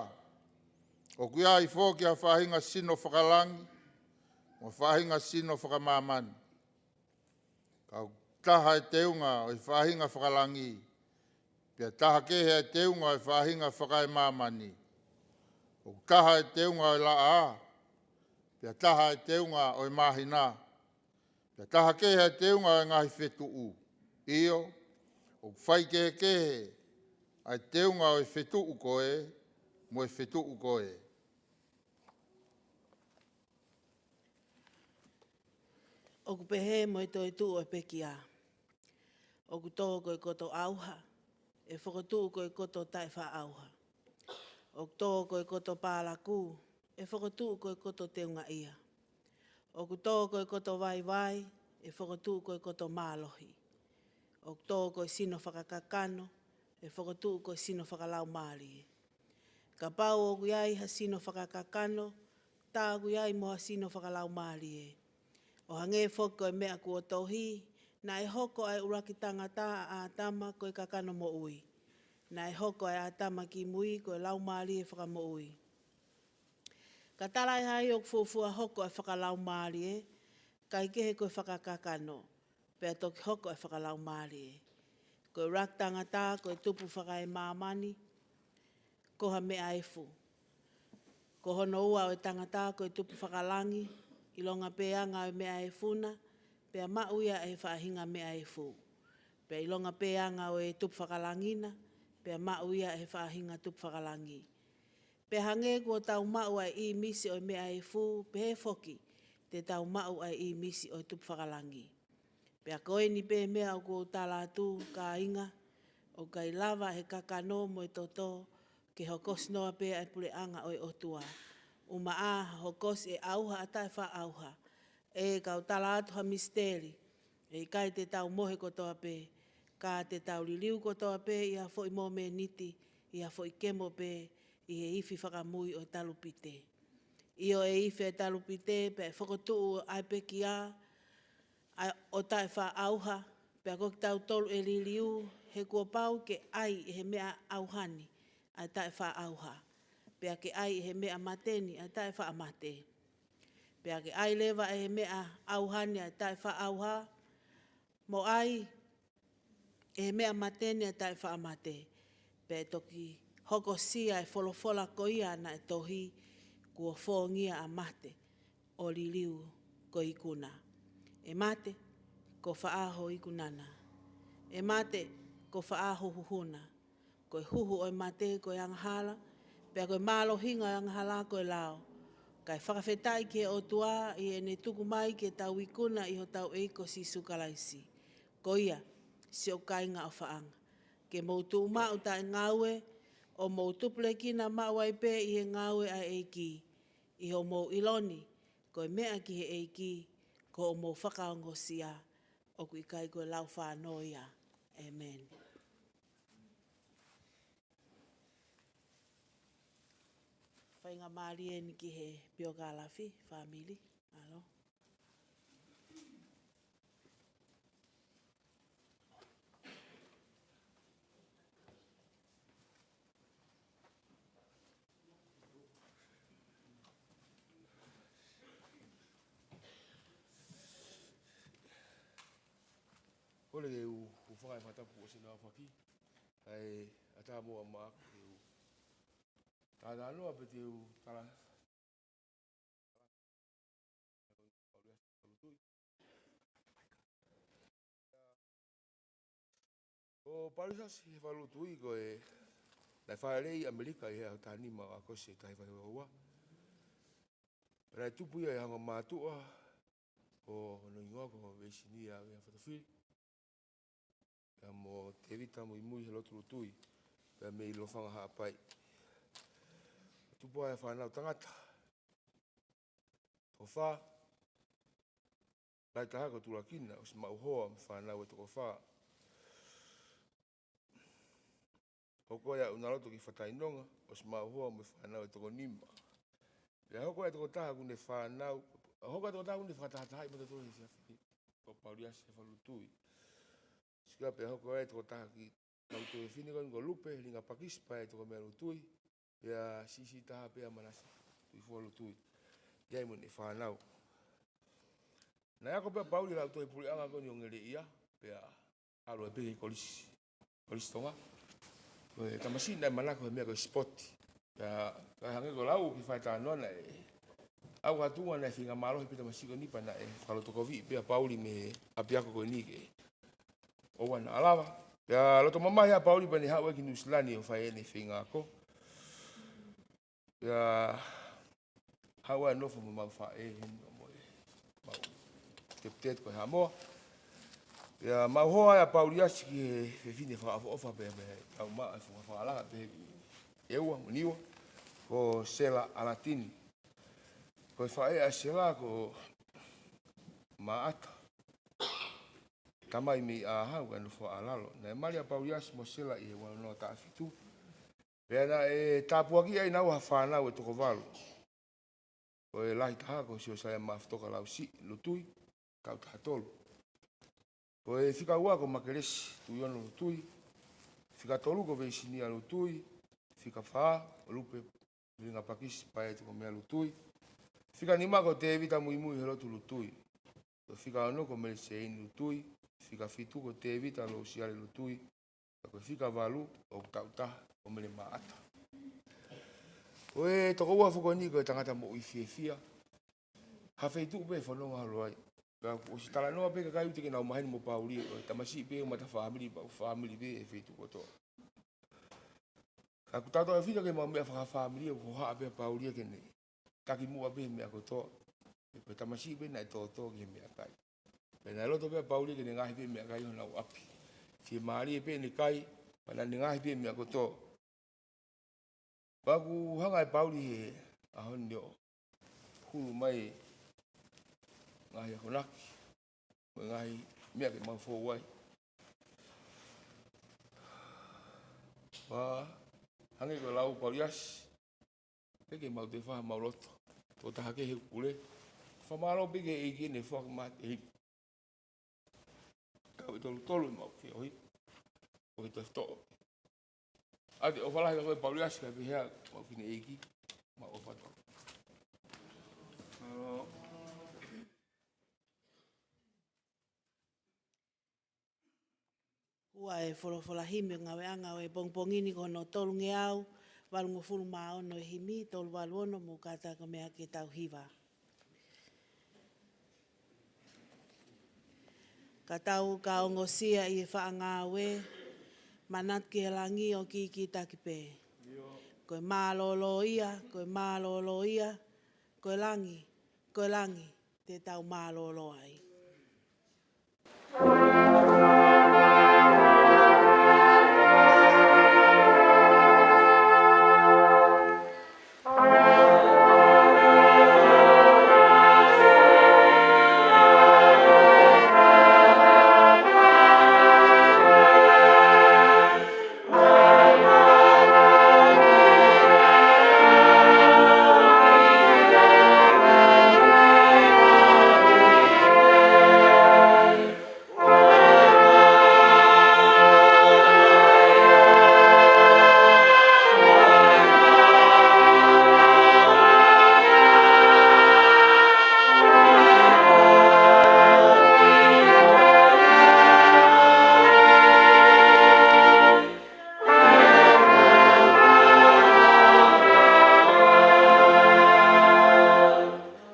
ʻOku ʻi ai foki ha faʻahinga sino fakalangi, mo ha faʻahinga sino fakamāmani. Ka ʻoku taha ʻa e teunga ʻo e faʻahinga fakalangi, pea taha kehe ʻa e teunga ʻo e faʻahinga fakaemāmani. ʻOku taha ʻa e teunga ʻo e laʻā, pea taha ʻa e teunga ʻo e māhina, pea taha kehe ʻa e teunga ʻo e ngaahi fetuʻu. ʻIo, ʻoku faikehekehe ʻa e teunga ʻo e fetuʻu ko ē mo e fetuʻu ko ē. ʻOku pehē mo e toetuʻu ʻo e pekia. ʻOku tō ko e koto ʻauha, ʻe fokotuʻu ko e koto taʻefaʻaʻauha. ʻOku tō ko e koto pālaku, ʻe fokotuʻu ko e koto teungaʻia. ʻOku tō ko e koto vaivai, ʻe fokotuʻu ko e koto mālohi. ʻOku tō ko e sino fakakakano, ʻe fokotuʻu ko e sino fakalaumālie. Kapau ʻoku ʻi ai ha sino fakakakano, tā ʻoku ʻi ai mo ha sino fakalaumālie. ʻO hangē foki ko e meʻa kuo tohi, naʻe hoko ʻa e ʻuluaki tangata ʻa ʻĀtama ko e kakano moʻui. Naʻe hoko ʻa e ʻĀtama kimui ko e laumālie fakamoʻui. Ka tala ʻe hai ʻoku fuofua hoko ʻa e fakalaumālie, kae kehe ko e fakakakano, pea toki hoko ʻa e fakalaumālie. Ko e ʻuluaki tangata ko e tupu fakaemāmani, ko ha meʻa efu. Ko hono ua ʻo e tangata ko e tupu fakalangi, ʻilonga pē anga ʻo e meʻa efu na, pea maʻu ia ʻe he faʻahinga meʻa efu. Pea ʻilonga pē anga ʻo e tupu fakalangi na, pea maʻu ia ʻe he faʻahinga tupu fakalangi. Pea hangē kuo tau maʻu ʻa e ʻīmisi ʻo e meʻa efu, pehē foki te tau maʻu ʻa e ʻīmisi ʻo e tupu fakalangi. Pea ko eni pē meʻa ʻoku ou tala atu, kāinga, ʻoku ʻikai lava ʻe he kakano mo e toto ke hokosi noa pē ʻa e puleʻanga ʻo e ʻOtua. ʻUmaʻā hokosi ʻe ʻauha ʻa taʻefaʻaʻauha. ʻE kau tala atu ha misiteli, ʻe ʻikai te tau mohe kotoa pē, ka te tau liliu kotoa pē ʻi ha foʻi momeniti, ʻi ha foʻi kemo pē, ʻi he ifi fakamui ʻo e talupite. ʻIo, ʻe ifi ʻa e talupite, pea ʻe fokotuʻu ʻa e pekia, ʻa, ʻo taʻefaʻaʻauha, pea ko kitautolu ʻe liliu, he kuo pau ke ʻai ʻe he meʻa ʻauha ni, ʻa e taʻefaʻaʻauha, pea ke ʻai ʻe he meʻa mate ni ʻa e taʻefaʻamate. Pea ke ʻai leva ʻe he meʻa ʻauha ni ʻa e taʻefaʻaʻauha, mo ʻai ʻe he meʻa mate ni ʻa e taʻefaʻamate. Pea ʻe toki hokosia ʻa e folofola ko ia naʻe tohi, kuo fōngia ʻa mate, ʻo liliu ko e ikuna. ʻE mate, ko fē ho ikuna na? ʻE mate, ko fē ho huhu na? Ko e huhu ʻo e mate ko e angahala, pea ko e mālohinga ʻo e angahala ko e lao. Kae fakafetaʻi ki he ʻOtua ʻi heʻene tuku mai ke tau ikuna ʻi hotau ʻEiki ko Sīsū Kalaisi. Ko ia, siʻoku kāinga ʻofaʻanga, ke mou tuʻu maʻu taʻengaue, ʻo mou tupulekina maʻu ai pē ʻi he ngāue ʻa e ʻEiki, ʻi hoʻomou ʻilo ni, ko e meʻa ki he ʻEiki, ko hoʻomou fakaongosia, ʻoku ʻikai ko e laufānō ia. ʻĒmeni. Faingamālie eni ki he piokālafi, fāmili, ʻalo. Kole ke u, u fakaʻi fakatapu kuo ʻosi ʻaofaki. ʻAi, ʻatā mo ʻa maku ke u talanoa pē te u tala. Ko Paulisiasi Hevalutui ko e naʻe fāʻeleʻi ʻi ʻAmelika ʻi he ʻaho taha nima ʻo ʻAokosi taha hiva hiva ua. Pea naʻe tupu ia ʻi he anga mātuʻa, ko hono hingoa ko Veisinia Vea Fatafili. Pea mo Tēvita Muimui Helotu Lutui, pea mei Lofanga Haʻapai. Tupu ai ʻa e fānau tangata toko fā, lahi taha ko Tulakina, ʻosi maʻu hoa mo e fānau ʻe toko fā. Hoko ai ʻa ʻUnaloto ki Fatainonga, ʻosi maʻu hoa mo e fānau ʻe toko nima. Pea hoko ai e tokotaha ʻoku ne fānau, hoko ai e tokotaha ʻoku ne fakatahatahaʻi mo tautolu he efiafi ni, ko Paulisiasi Hevalutui. Sika pea hoko ai e tokotaha ki Tau toe fine ko eni ko Lupe, Linga Pakisi, Paea Tokomea Lutui, pea siʻisiʻi taha pē ʻa Manase Tuʻifua Lutui. ʻI ai mo ʻene fānau. Naʻe ako pē ʻa Pauli ʻi he Lautohi Puleʻanga ko eni ʻo Ngeleʻia, pea ʻalu ai pē ki he kolisi, Kolisi Tonga. Ko e tamasiʻi naʻe manako he meʻa ko e sipoti. Pea, ka hangē ko e lau ki he fai talanoa naʻe, ʻa e tuʻunga naʻe feinga mālohi pē tamasiʻi ko eni pea naʻe fakalotokoviʻi pē ʻa Pauli mei he ʻapiako ko eni ke ʻoua naʻa lava. Pea loto mamahi ʻa Pauli pea ne haʻu ai ki Nuʻu Sila ni ʻo fai ʻene feinga ako. Pea haʻu ai ʻo nofo mo ʻemau faʻē heni ʻo mo ʻemau teputete ko e Haʻamoa. Pea maʻu hoa ai ʻa Paulisiasi ki he fefine fakaʻofoʻofa pea mei he tau maʻa e funga fakalaka pehē ki ʻEua mo Niua, ko Sela ʻAlatini. Ko e faʻē ʻa Sela ko Maʻata, tamai mei ʻAhau kae nofo ʻa Lalo. Naʻe mali ʻa Paulisiasi mo Sela ʻi he ua noa taha fitu. Pea naʻe tāpuakiʻi ai ʻe naua ha fānau ʻe toko valu. Ko e lahi taha ko Siosaia Mafatoka Lausiʻi Lutui, taʻu taha tolu. Ko e fika ua ko Makelesi Tuʻiono Lutui, fika tolu ko Veisinia Lutui, fika fā ko Lupe Linga Pakisi Paea Tokomea Lutui, fika nima ko Tēvita Muimui Helotu Lutui, ko e fika ono ko Mele Seini Lutui, fika fitu ko Tēvita Losiale Lutui, ko e fika valu ʻoku taʻu taha ko Mele Maʻata. Ko e toko ua foki ko eni ko e tangata moʻui fiefia. Ha feituʻu pē ʻe fononga holo ai. Ka kuo ʻosi talanoa pē kakai ʻoku teʻeki ke nau maheni mo Pauli, ko e tamasiʻi pē ʻo e mata fāmili pea ʻoku fāmili pē he feituʻu kotoa. Ka ʻoku tautau ʻe fita ke mau meʻa fakafāmili ʻoku hohaʻa pē ʻa Pauli ke ne taki muʻa pē he meʻa kotoa. Ko e tamasiʻi pē naʻe tōtō ki he meʻakai. Pea naʻe loto pē ʻa Pauli ke ne ngaohi pē meʻakai honau ʻapi. Fiemālie pē ʻene kai, pea naʻa ne ngaohi pē meʻa kotoa. Pea ʻoku hanga ʻe Pauli he ʻaho ni ʻo hulu mai ngaahi akonaki, mo e ngaahi meʻa ke mau fou ai. Pea hangē ko e lau ʻa Paulisiasi, pea ke mau toe fai ʻemau loto. Tokotaha kehe ʻoku pule. Fakamālō pē ki he ʻEiki ʻene foaki mai ʻe he kau ʻe tolu tolu ʻemau feohi. ʻO ke toe toʻo. ʻOfa lahi ka ko e Pauliasi ka pehea, mau fineʻeiki, mau ʻofa atu. Ua e folofola himi ʻo e ngāueʻanga ʻo e pongipongi ni ko hono tolungeau valungofulu mā ono e himi, tolu valu ono, mou kātaki ʻo meʻa ke tau hiva. Ka tau ka ongosia ʻi he faʻa ngāue, manatu ki he langi ʻo kikitaki pē. Ko e mālōlō ia, ko e mālōlō ia, ko e langi, ko e langi, te tau mālōlō ai. Ko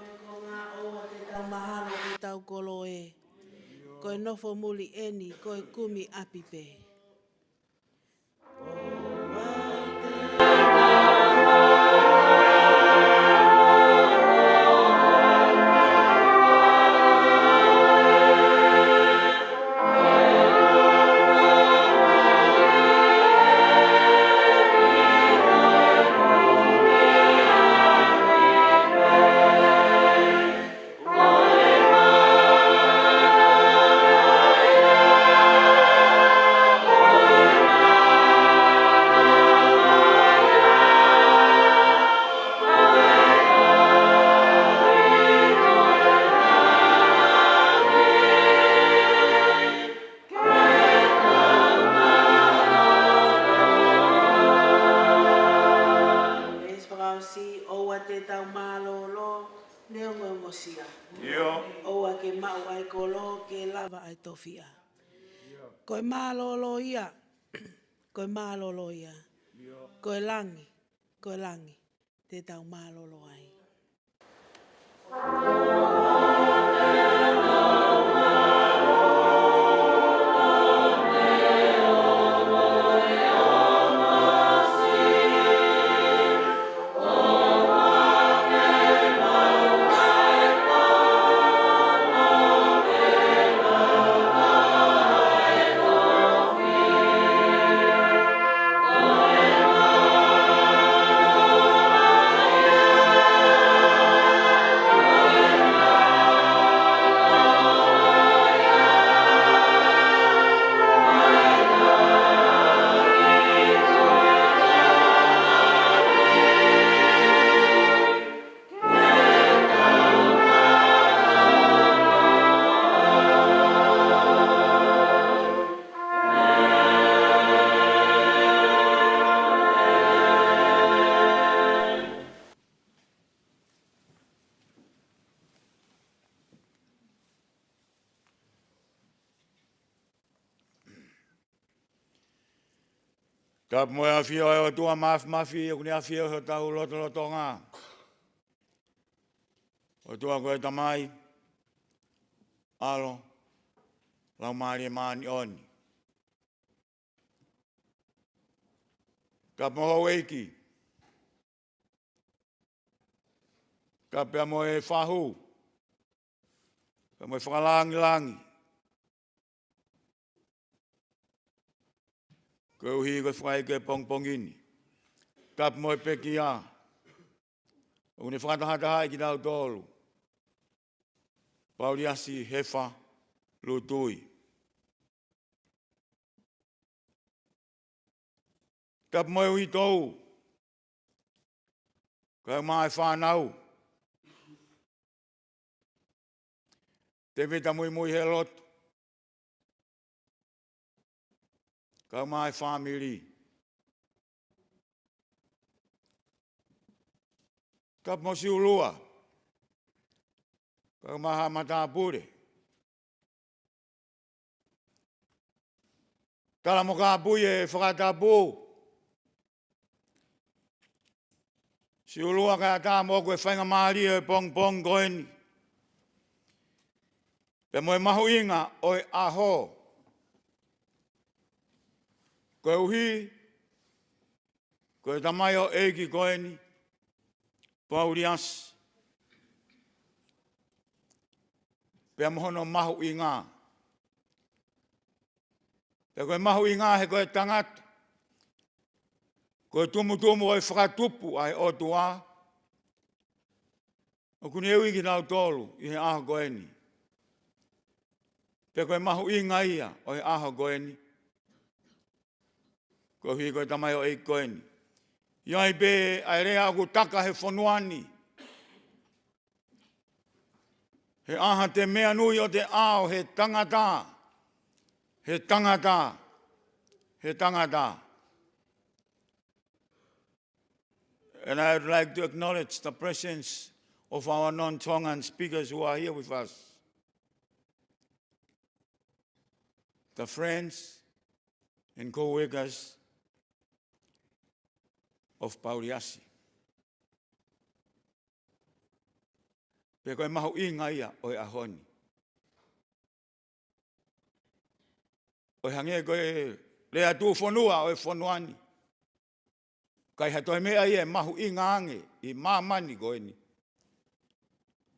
e konga ʻoua te tau mahalo ki hotau kolo ē. Ko e nofo muli eni, ko e kumi ʻapi pē. Veesi fakaʻosi, ʻoua te tau mālōlō, neongo e ongosia. ʻIo. ʻOua ke maʻu ʻa e kolo, ke lava ʻa e tofiʻa. Ko e mālōlō ia, ko e mālōlō ia. ʻIo. Ko e langi, ko e langi, te tau mālōlō ai. Tapu mo e ʻafio ʻa e ʻOtua Māfimafi, ʻoku ne ʻafio ʻi hotau lotolotonga. ʻOtua ko e Tamai, ʻAlo, Laumālie Māʻoniʻoni. Tapu mo houʻeiki. Tapu pea mo e fahu. Tapu mo e fakalāngilangi. Koeʻuhi ko e fakaʻeiki e pongipongi ni. Tapu mo e pekia. ʻOku ne fakatahatahaʻi kitautolu. Pauliasi Hefa Lutui. Tapu mo e uitou. Kae ʻumaʻā e fānau. Tēvita Muimui Helotu. Kae ʻumaʻā e fāmili. Tapu mo Siulua, kae ʻumaʻā haʻa matāpule. Tala mo kāpui e fakatapu. Siulua, kae ʻatā mo koe e faingamālie ʻo e pongipongi ko eni, pea mo e mahuʻinga ʻo e ʻaho, koeʻuhi ko e tamaioʻeiki ko eni, Pauliasi, pea mo hono mahuʻinga. Pea ko e mahuʻinga he ko e tangata, ko e tumutumu ʻo e fakatupu ʻa e ʻOtua, ʻoku ne ui kinautolu ʻi he ʻaho ko eni. Pea ko e mahuʻinga ia ʻo e ʻaho ko eni, koeʻuhi ko e tamaioʻeiki ko eni. ʻI ai pē ʻa e lea ʻoku taka he fonua ni: He ʻaha te meʻa nui ʻo te ʻao, he tangata, he tangata, he tangata. And I would like to acknowledge the presence of our non-Tongan speakers who are here with us, the friends and co-workers of Pauliasi. Pea ko e mahuʻinga ia ʻo e ʻaho ni. ʻO hangē ko e lea tuʻufonua ʻo e fonua ni, ʻikai ha toe meʻa ia ʻe mahuʻinga ange ʻi māmani ko eni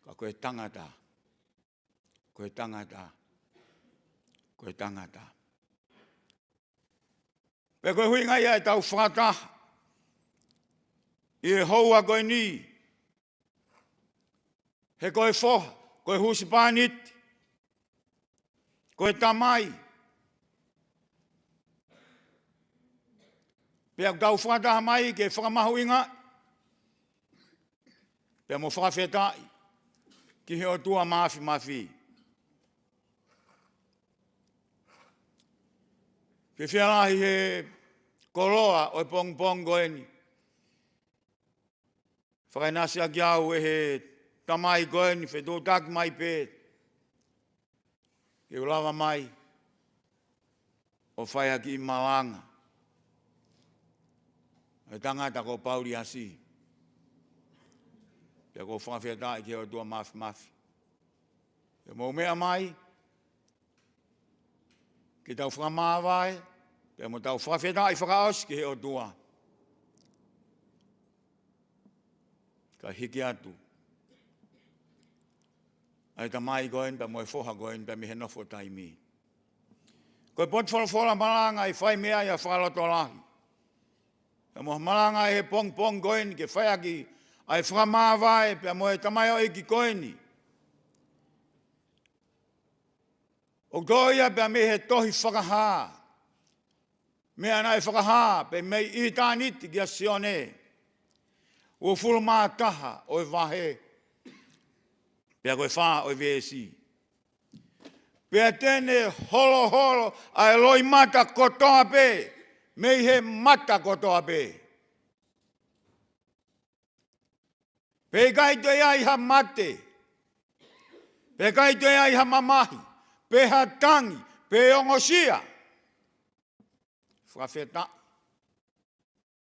ka ko e tangata. Ko e tangata. Ko e tangata. Pea ko e ʻuhinga ia ʻetau fakataha ʻi he houa ko eni, he ko e foha, ko e husepāniti, ko e tamai. Pea ʻoku tau fakataha mai ke fakamahuʻingaʻi pea mo fakafetaʻi ki he ʻOtua Māfimafi. Fiefia lahi he koloa ʻo e pongipongi ko eni, fakaʻinasi ʻaki au ʻe he tamai ko eni, fetuʻutaki mai pē ke u lava mai ʻo fai ha kiʻi malanga ʻo e tangata ko Pauliasi. Pea ʻoku ou fakafetaʻi ki he ʻOtua Māfimafi. Pea mou meʻa mai ke tau fakamāvae, pea mo tau fakafetaʻi fakaʻosi ki he ʻOtua. Kae hiki atu ʻa e tamai ko eni pea mo e foha ko eni pea mei he nofo taimi. Ko e potu folofola malanga ʻe fai mei ai ʻa e fakalotolahi. Pea mo e malanga ʻi he pongipongi ko eni ke fai ʻaki ʻa e fakamāvae pea mo e tamaioʻeiki ko eni, ʻoku tō ia pea mei he tohi Fakahā, meʻa naʻe fakahā pē mei ʻitāniti kia Sione, uofulu mā taha ʻo e vahe, pea ko e fā ʻo e veesi. Pea te ne holoholo ʻa e loʻimata kotoa pē mei he mata kotoa pē. Pea ʻikai toe ʻi ai ha mate, pea ʻikai toe ʻi ai ha mamahi, pe ha tangi, pe ongosia. Fakafetaʻi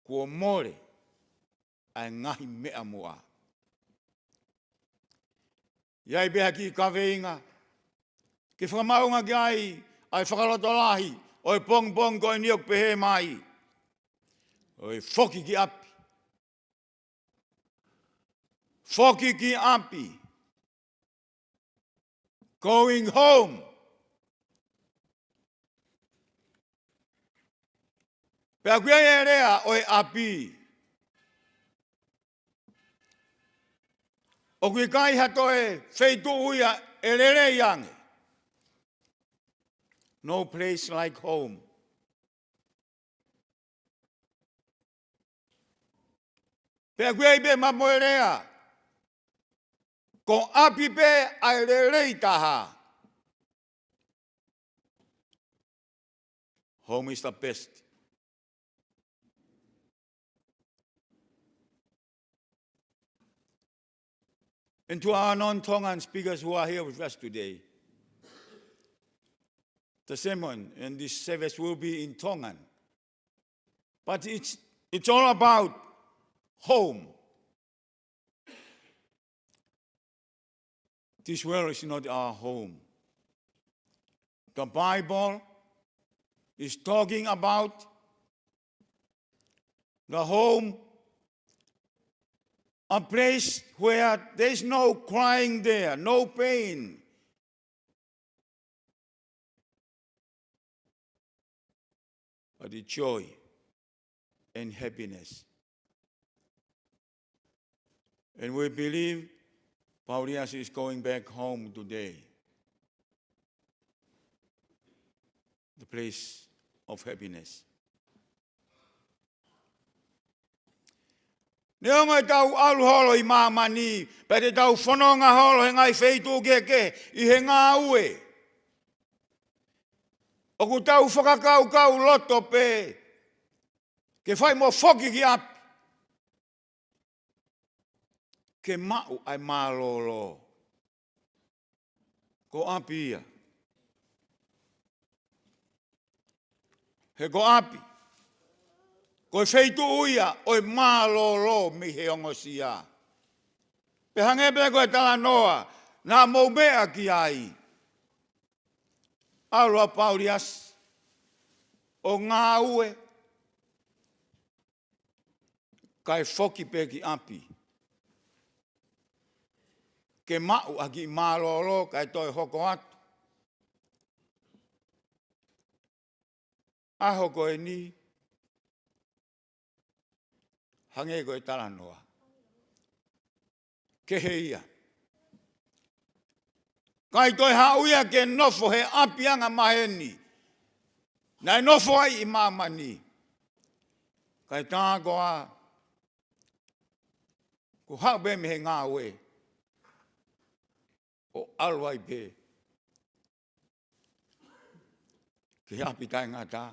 kuo mole ʻa e ngaahi meʻa muʻa. ʻI ai pē ha kiʻi kaveinga ke fakamaʻunga ki ai ʻa e fakalotolahi ʻo e pongipongi ko eni ʻoku pehē mai: ʻOi, foki ki ʻapi. Foki ki ʻapi. Going home. Pea ʻoku ʻi ai e lea ʻo e ʻapi. ʻOku ʻikai ha toe feituʻu ia ʻe lelei ange. No place like home. Pea ʻoku ʻi ai pē mo e lea, ko ʻapi pē ʻa e lelei taha. Home is the best. And to our non-Tongan speakers who are here with us today, the sermon and this service will be in Tongan. But it's, it's all about home. This world is not our home. The Bible is talking about the home, a place where there's no crying there, no pain, but the joy and happiness. And we believe Pauliasi is going back home today, the place of happiness. Neongo ʻetau ʻalu holo ʻi māmani, pea te tau fononga holo he ngaahi feituʻu kehekehe ʻi he ngāue, ʻoku tau fakakaukau loto pē ke fai mo foki ki ʻapi ke maʻu ʻa e mālōlō. Ko ʻapi ia. He ko ʻapi, ko e feituʻu ia ʻo e mālōlō mei he ongosia. Pea hangē pē ko e talanoa naʻa mou meʻa ki ai. ʻAlu ʻa Pauliasi ʻo ngāue, kae foki pē ki ʻapi ke maʻu ʻa e kiʻi mālōlō kae toe hoko atu. ʻAho ko eni, hangē ko e talanoa, kehe ia. ʻIkai toe haʻu ia ke nofo he ʻapi angamaheni naʻe nofo ai ʻi māmani. Kae tā koā, kuo haʻu pē mei he ngāue ʻo ʻalu ai pē ki he ʻapi taʻengata,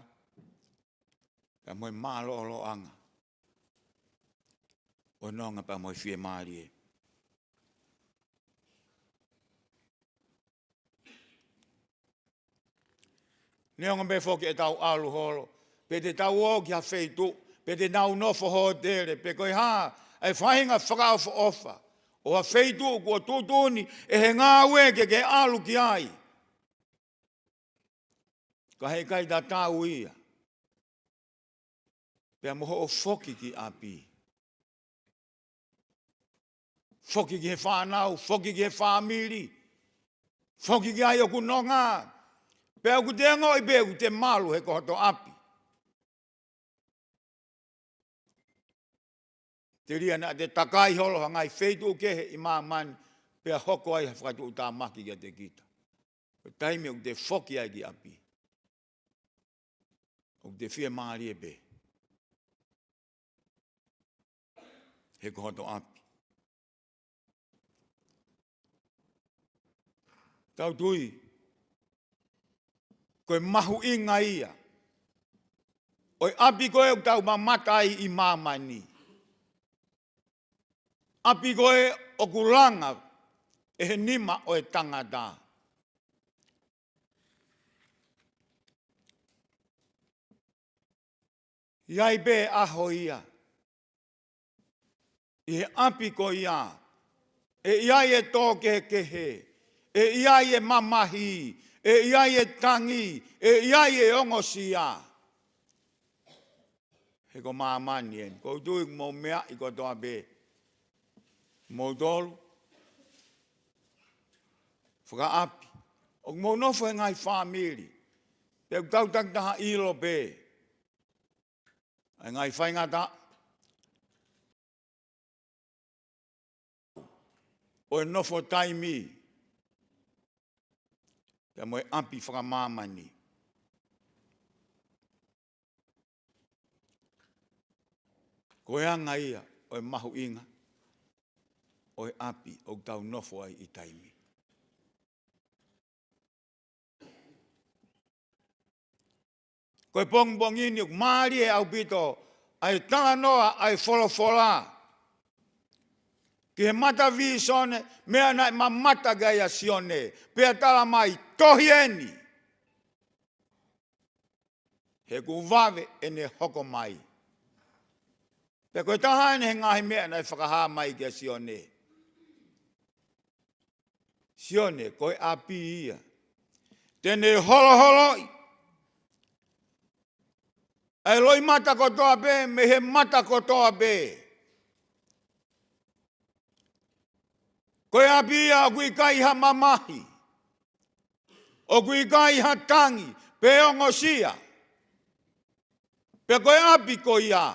pea mo e mālōlōʻanga ʻo e nonga pea mo e fiemālie. Neongo pē foki ʻetau ʻalu holo, pe te tau ō ki ha feituʻu, pe te tau nofo hōtele, pe ko e hā ʻa e faʻahinga fakaʻofoʻofa ʻo ha feituʻu kuo tuʻutuʻuni ʻe he ngāue ke ke ʻalu ki ai, ka heʻikai tatau ia pea mo hoʻo foki ki ʻapi. Foki ki he fānau, foki ki he fāmili, foki ki ai ʻoku nonga, pea ʻoku te ongoʻi pē ʻoku te malu he ko hoto ʻapi. Telia naʻa te takai holo ha ngaahi feituʻu kehe ʻi māmani, pea hoko ai ha fakatuʻutāmaki kiate kita. Ko e taimi ʻoku te foki ai ki ʻapi, ʻoku te fiemālie pē he ko hoto ʻapi. Tau tui, ko e mahuʻinga ia ʻo e ʻapi ko ē ʻoku tau mamata ai ʻi māmani. ʻApi ko ē ʻoku langa ʻe he nima ʻo e tangata. ʻI ai pē ʻaho ia, ʻi he ʻapi ko ia, ʻe ʻi ai e tō kehekehe, ʻe ʻi ai e mamahi, ʻe ʻi ai e tangi, ʻe ʻi ai e ongosia. He ko māmani eni. ʻOku ou tui ʻoku mou meaʻi kotoa pē, moutolu fakaʻapi, ʻoku mou nofo he ngaahi fāmili, pea ʻoku tau takitaha ʻilo pē ʻa e ngaahi faingataʻa ʻo e nofo taimi pea mo e ʻapi fakamāmani. Ko e anga ia ʻo e mahuʻinga ʻo e ʻapi ʻoku tau nofo ai ʻi taimi. Ko e pongipongi ni ʻoku mālie ʻaupito ʻa e talanoa ʻa e folofola ki he mata vīsone, meʻa naʻe mamata ki ai ʻa Sione, pea tala mai, tohi eni. He kuo vave ʻene hoko mai. Pea ko e taha eni he ngaahi meʻa naʻe fakahā mai kia Sione. Sione, ko e ʻapi ia. Te ne holoholoʻi ʻa e loʻimata kotoa pē, mei he mata kotoa pē. Ko e ʻapi ia ʻoku ʻikai ha mamahi. ʻOku ʻikai ha tangi, pe ongosia. Pea ko e ʻapi ko ia.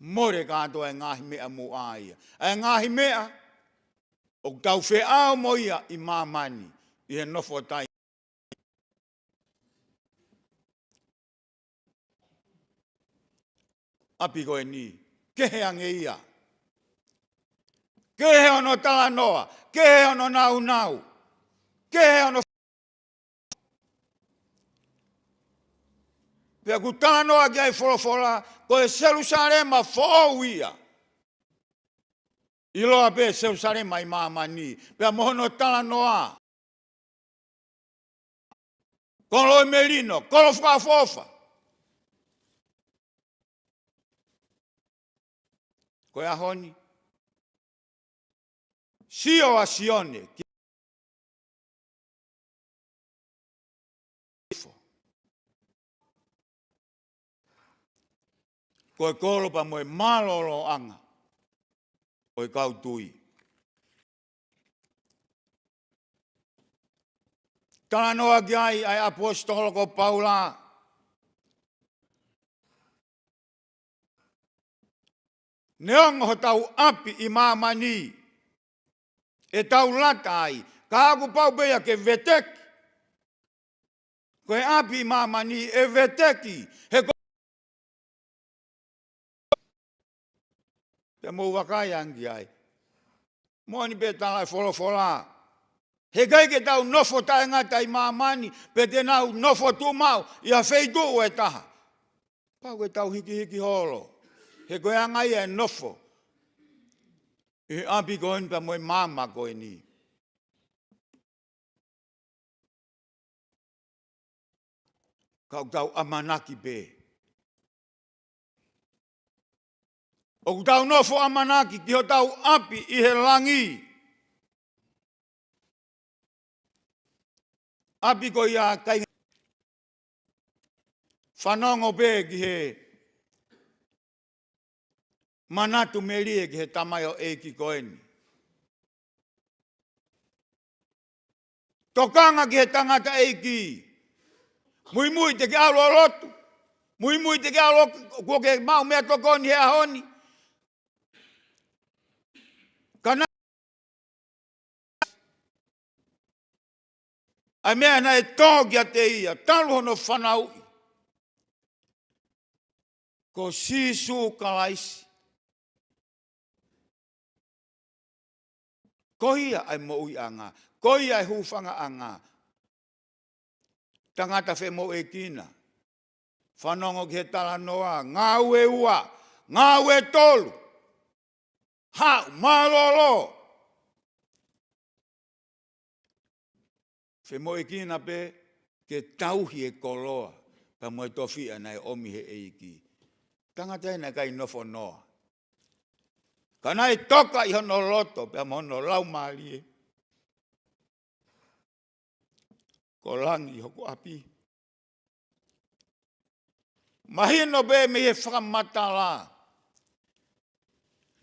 Mole kātoa e ngaahi meʻa muʻa ia. ʻA e ngaahi meʻa, ʻoku tau feʻao mo ia ʻi māmani, ʻi he nofo taimi. ʻApi ko eni, kehe ange ia. Kehe hono talanoa, kehe hono nāunau, kehe hono. Pea ʻoku talanoa ki ai e folofola, ko e Selusalema foʻou ia. ʻIloa pē Selusalema ʻi māmani, pea mo hono talanoa. Kolo ʻo e melino, kolo fakaʻofoʻofa. Ko e ʻaho ni, sio ʻa Sione ki ko e kolopa mo e mālōlōʻanga ʻo e kau tui. Talanoa ki ai ʻa e ʻaposetolo ko Paula. Neongo hotau ʻapi ʻi māmani, ʻe tau lata ai, ka ʻoku pau pē ia ke veteki. Ko e ʻapi ʻi māmani ʻe veteki, he ko-, te mou vakai ange ai. Moʻoni pē tala e folofola. He ʻikai ke tau nofo taʻengata ʻi māmani, pe te nau nofo tuʻumaʻu ʻi ha feituʻu ʻe taha. Pau ke tau hikihiki holo. He ko e anga ia e nofo ʻi he ʻapi ko eni pea mo e maama ko eni. Ka ʻoku tau ʻamanaki pē. ʻOku tau nofo ʻamanaki ki hotau ʻapi ʻi he langi. ʻApi ko ia kai fanongo pē ki he manatu melie ki he tamaioʻeiki ko eni. Tokanga ki he tangataʻeiki. Muimui te ke ʻalu ʻo lotu. Muimui te ke ʻalu ʻo, kuo ke maʻu meʻatokoni he ʻaho ni. Ka naʻe ʻa e meʻa naʻe tō kiate ia, talu hono fanauʻi. Ko Sīsū Kalaisi. Ko ia ʻa e moʻuiʻanga, ko ia ʻa e hūfangaʻanga. Tangata femoʻuekina. Fanongo ki he talanoa, Ngāue ua, Ngāue tolu. Haʻu, mālōlō. Femoʻuekina pē ke tauhi e koloa, pea mo e tofiʻa naʻe ʻomi he ʻEiki. Tangata ia naʻe ʻikai nofo noa. Ka naʻe toka ʻi hono loto, pea mo hono laumālie. Ko langi hoku ʻapi. Mahino pē mei he fakamatala.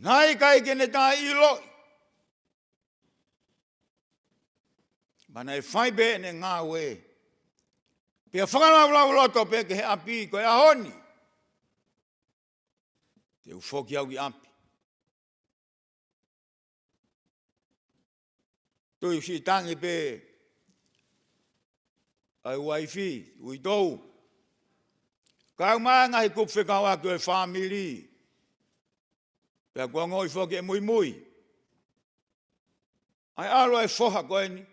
Naʻe ʻikai ke ne taʻeʻiloʻi. Pea naʻe fai pē ʻene ngāue. Pea fakalaulauloto pē ki he ʻapi ko e ʻaho ni. Te u foki au ki ʻapi. Toe siʻi tangi pē ʻa e uaifi, uitou. Kau mai ngaahi kupu fekauʻaki ʻo e fāmili. Pea kuo ongoʻi foki ʻe muimui. ʻA e ʻalu ʻa e foha ko eni.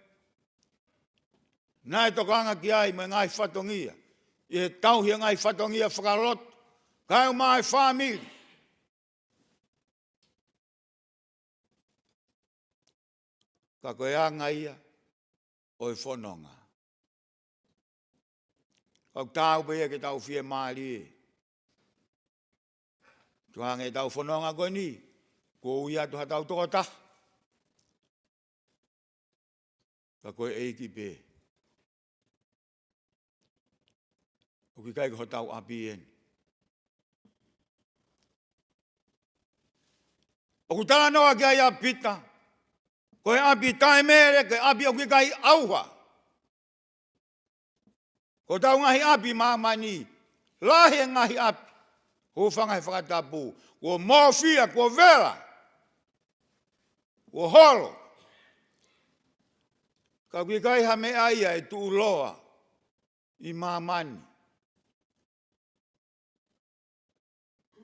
Naʻe tokanga ki ai mo e ngaahi fatongia. ʻI he tauhi e ngaahi fatongia fakalotu. Kau mai fāmili. Ka ko e anga ia ʻo e fononga. Ka ʻoku taau pē ia ke tau fiemālie. Tuʻu ange ʻetau fononga ko eni, kuo ui atu haʻatau tokotaha. Ka ko e ʻEiki pē. ʻOku ʻikai ko hotau ʻapi eni. ʻOku talanoa ki ai ʻa Pita, ko e ʻapi taʻemele, ko e ʻapi ʻoku ʻikai ʻauha. Ko hotau ngaahi ʻapi māmani, lahi e ngaahi ʻapi. Hūfanga he fakatapu, kuo mōfia, kuo vela, kuo holo. Ka ʻoku ʻikai ha meʻa ia ʻe tuʻuloa ʻi māmani.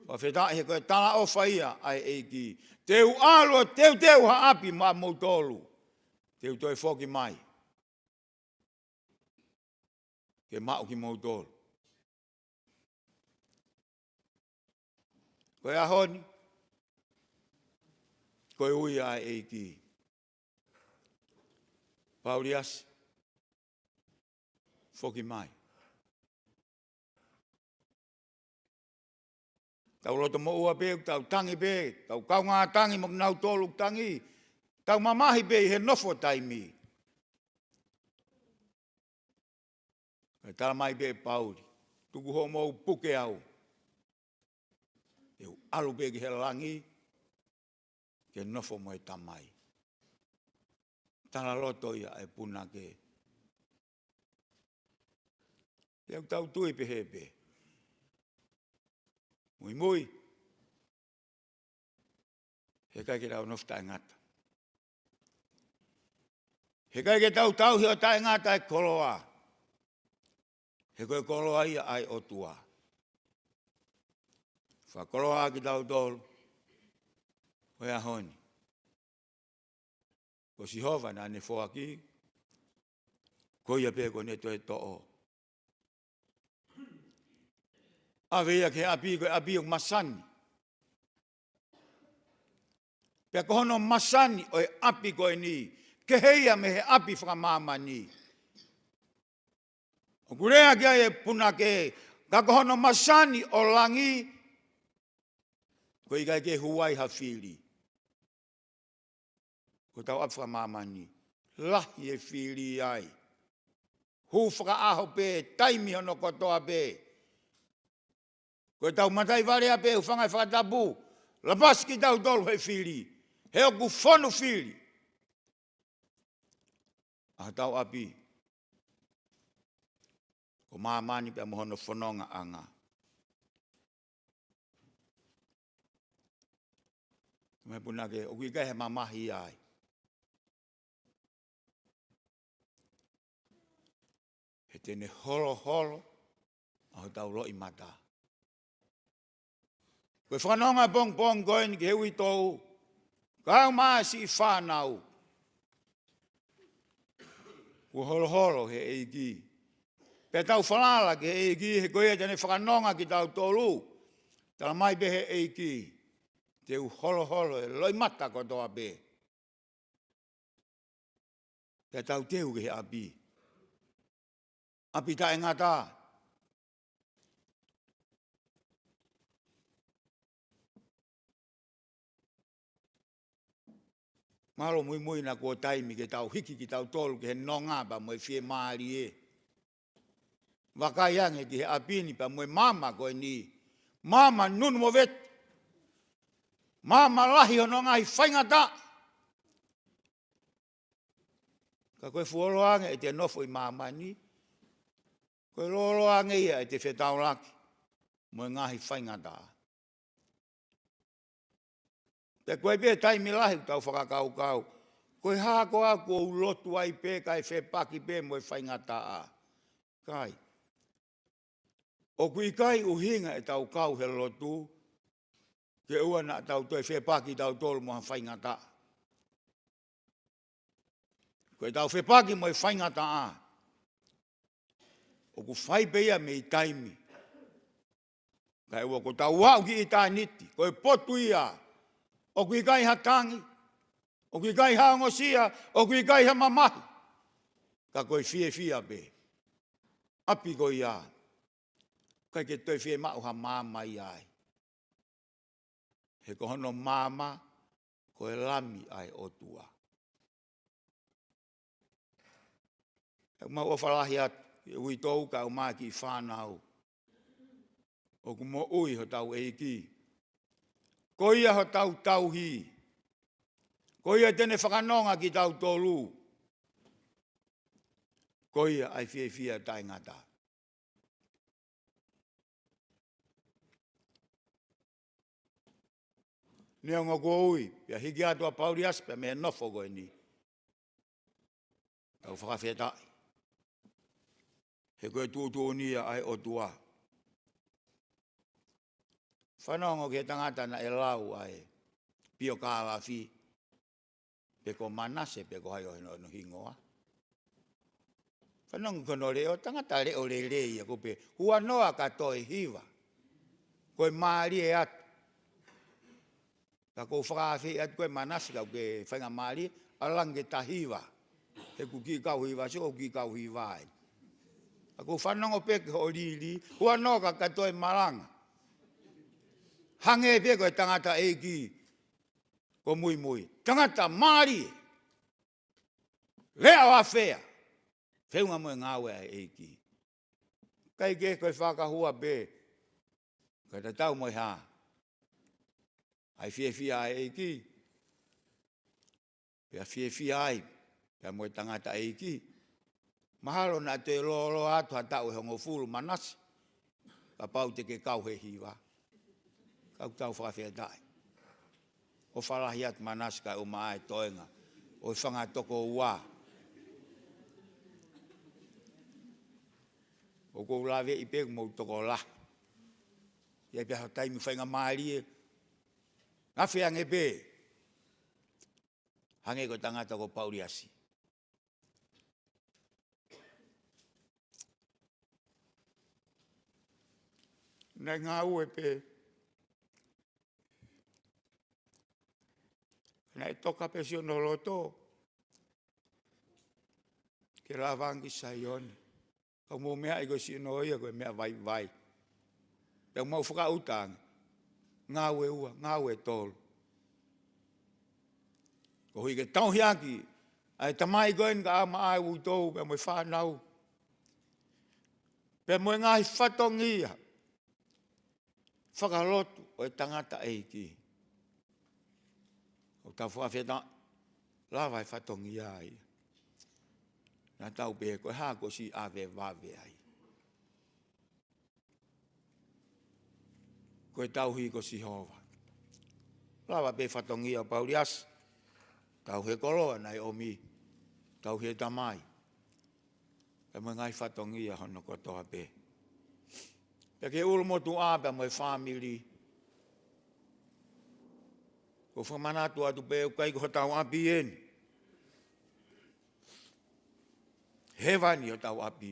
Fakafetaʻi he ko e talaʻofa ia ʻa e ʻEiki. Te u ʻalu ʻo teuteu ha ʻapi maʻa moutolu. Te u toe foki mai ke maʻu kimoutolu. Ko e ʻaho ni, ko e ui ʻa e ʻEiki. Pauliasi, foki mai. Tau loto moʻua pē, tau tangi pē, tau kaungā tangi mo kinautolu tangi, tau mamahi pē ʻi he nofo taimi. Kae tala mai pē ʻe Pauli, tuku hoʻomou puke au. Te u ʻalu pē ki he langi, ke nofo mo e Tamai. Tala loto ia ʻa e punake. Pea ʻoku tau tui pehē pē. Muimui. He ʻikai ke tau nofo taʻengata. He ʻikai ke tau tauhi ʻo taʻengata e koloa. He ko e koloa ia ʻa e ʻOtua. Fakakoloa kitautolu ʻo e ʻaho ni. Ko Sihova naʻa ne foaki, ko ia pē kuo ne toe toʻo. ʻAve ia ki he ʻapi, ko e ʻapi ʻoku masani. Pea ko hono masani ʻo e ʻapi ko eni, kehe ia mei he ʻapi fakamāmani. ʻOku lea ki ai e punake, ka ko hono masani ʻo langi, ko e ʻikai ke hū ai ha fili. Ko hotau ʻapi fakamāmani, lahi e fili ai. Hū fakaʻaho pē, taimi hono kotoa pē. Ko ʻetau mataʻi vale ia pē, hūfanga he fakatapu, lapasi kitautolu he fili. He ʻoku fonu fili ʻa hotau ʻapi ko māmani pea mo hono fonongaʻanga. Mei he punake, ʻoku ʻikai ha mamahi ai. He te ne holoholo ʻa hotau loʻimata. Ko e fakanonga pongipongi ko eni ki he uitou, kau mai siʻi fānau. Kuo holoholo he ʻEiki. Pea tau falala ki he ʻEiki, he ko ia te ne fakanonga kitautolu. Tala mai pē he ʻEiki, te u holoholo e loʻimata kotoa pē. Pea tau teu ki he ʻapi. ʻApi taʻengata. Mālō muimui naʻa kuo taimi ke tau hiki kitautolu ki he nonga pea mo e fiemālie. Vakai ange ki he ʻapi ni pea mo e maama ko eni. Maama nunu mo vete. Maama lahi hono ngaahi faingataʻa. Ka ko e fuoloa ange ʻete nofo ʻi māmani, ko e lōloa ange ia ʻete fetaulaki mo e ngaahi faingataʻa. Pea ko e pē taimi lahi ʻoku tau fakakaukau, ko e hā koā ʻoku ou lotu ai pē kae fepaki pē mo e faingataʻa. ʻIkai. ʻOku ʻikai ʻuhinga ʻetau kau he lotu ke ʻoua naʻa tau toe fepaki tautolu mo ha faingataʻa. Ko ʻetau fepaki mo e faingataʻa, ʻoku fai pē ia mei taimi. Kae ʻoua kuo tau aʻu ki ʻitāniti, ko e potu ia. ʻOku ʻikai ha tangi, ʻOku ʻikai ha ongosia, ʻoku ʻikai ha mamahi. Ka ko e fiefia pē. ʻApi ko ia. ʻIkai ke toe fiemaʻu ha maama ia ai. He ko hono maama, ko e Lami ʻa e ʻOtua. ʻOku mau ʻofa lahi atu, ʻe uitou kae ʻumaʻā e kiʻi fānau. ʻOku moʻui hotau ʻEiki. Ko ia hotau tauhi. Ko ia te ne fakanonga kitautolu. Ko ia ʻa e fiefia taʻengata. Neongo kuo ui, pea hiki atu ʻa Pauliasi, pea mei he nofo ko eni. Tau fakafetaʻi. He ko e tuʻutuʻuni ia ʻa e ʻOtua. Fanongo ki he tangata naʻe lau ʻa e piokālafi. Pe ko Manase, pe ko hai ʻo hono, hono hingoa. Fanongo ki hono leʻo, tangata leʻo lelei ia, ko e pehē, huanoa ka toe hiva. Ko e mālie atu. Ka ʻoku ou fakaafeʻi atu koe Manase ka ʻoku ke faingamālie, ʻalu ange ke ta hiva. He ʻoku kiʻi kau hiva, sio ʻoku kiʻi kau hiva ai. Ka ʻoku ou fanongo pē ki hoʻo lili, huanoa ka ka toe malanga. Hangē pē ko e tangata ʻeiki, ko Muimui. Tangata mālie. Lea ʻo ʻafea. Feʻunga mo e ngāue ʻa e ʻEiki. ʻIkai ke ko e fakahua pē. Ka tatau mo e hā. ʻA e fiefia ʻa e ʻEiki. Pea fiefia ai. Pea mo e tangata ʻeiki. Mahalo naʻa toe lōloa atu ha taʻu ʻe hongofulu Manase. Kapau te ke kau he hiva. Ka ʻoku tau fakafetaʻi. ʻOfa lahi atu Manase kae ʻumaʻā e toenga. ʻO e fanga tokoua. ʻOku ou laveʻi pē ʻoku mou tokolahi. ʻIa pea ha taimi faingamālie. Afe ange pē. Hangē ko e tangata ko Pauliasi. Naʻe ngāue pē. Naʻe toka pē siʻono loto. Ke lava ange ki Saione. Ka ʻoku mou meaʻi ko e siʻono ia ko e meʻa vaivai. Pea mau fakaʻuta ange. Ngāue ua, ngāue tolu. Koeʻuhi ke tauhi ʻaki. ʻA e tamai ko eni kae ʻumaʻā e uitou, pea mo e fānau. Pea mo e ngaahi fatongia. Fakalotu ʻo e tangata ʻeiki. ʻOku tau fakafetaʻi, lava e fatongia ia. Naʻa tau pehē ko e hā kuo ʻosi ʻave vave ai. Ko e tauhi ko Sihova. Lava pē fatongia ʻo Pauliasi. Tauhi e koloa naʻe ʻomi. Tauhi e tamai. Pea mo e ngaahi fatongia hono kotoa pē. Pea ki he ʻulumotuʻa pea mo e fāmili. ʻOku ou fakamanatu atu pē ʻoku ʻikai ko hotau ʻapi eni. Hēvani hotau ʻapi.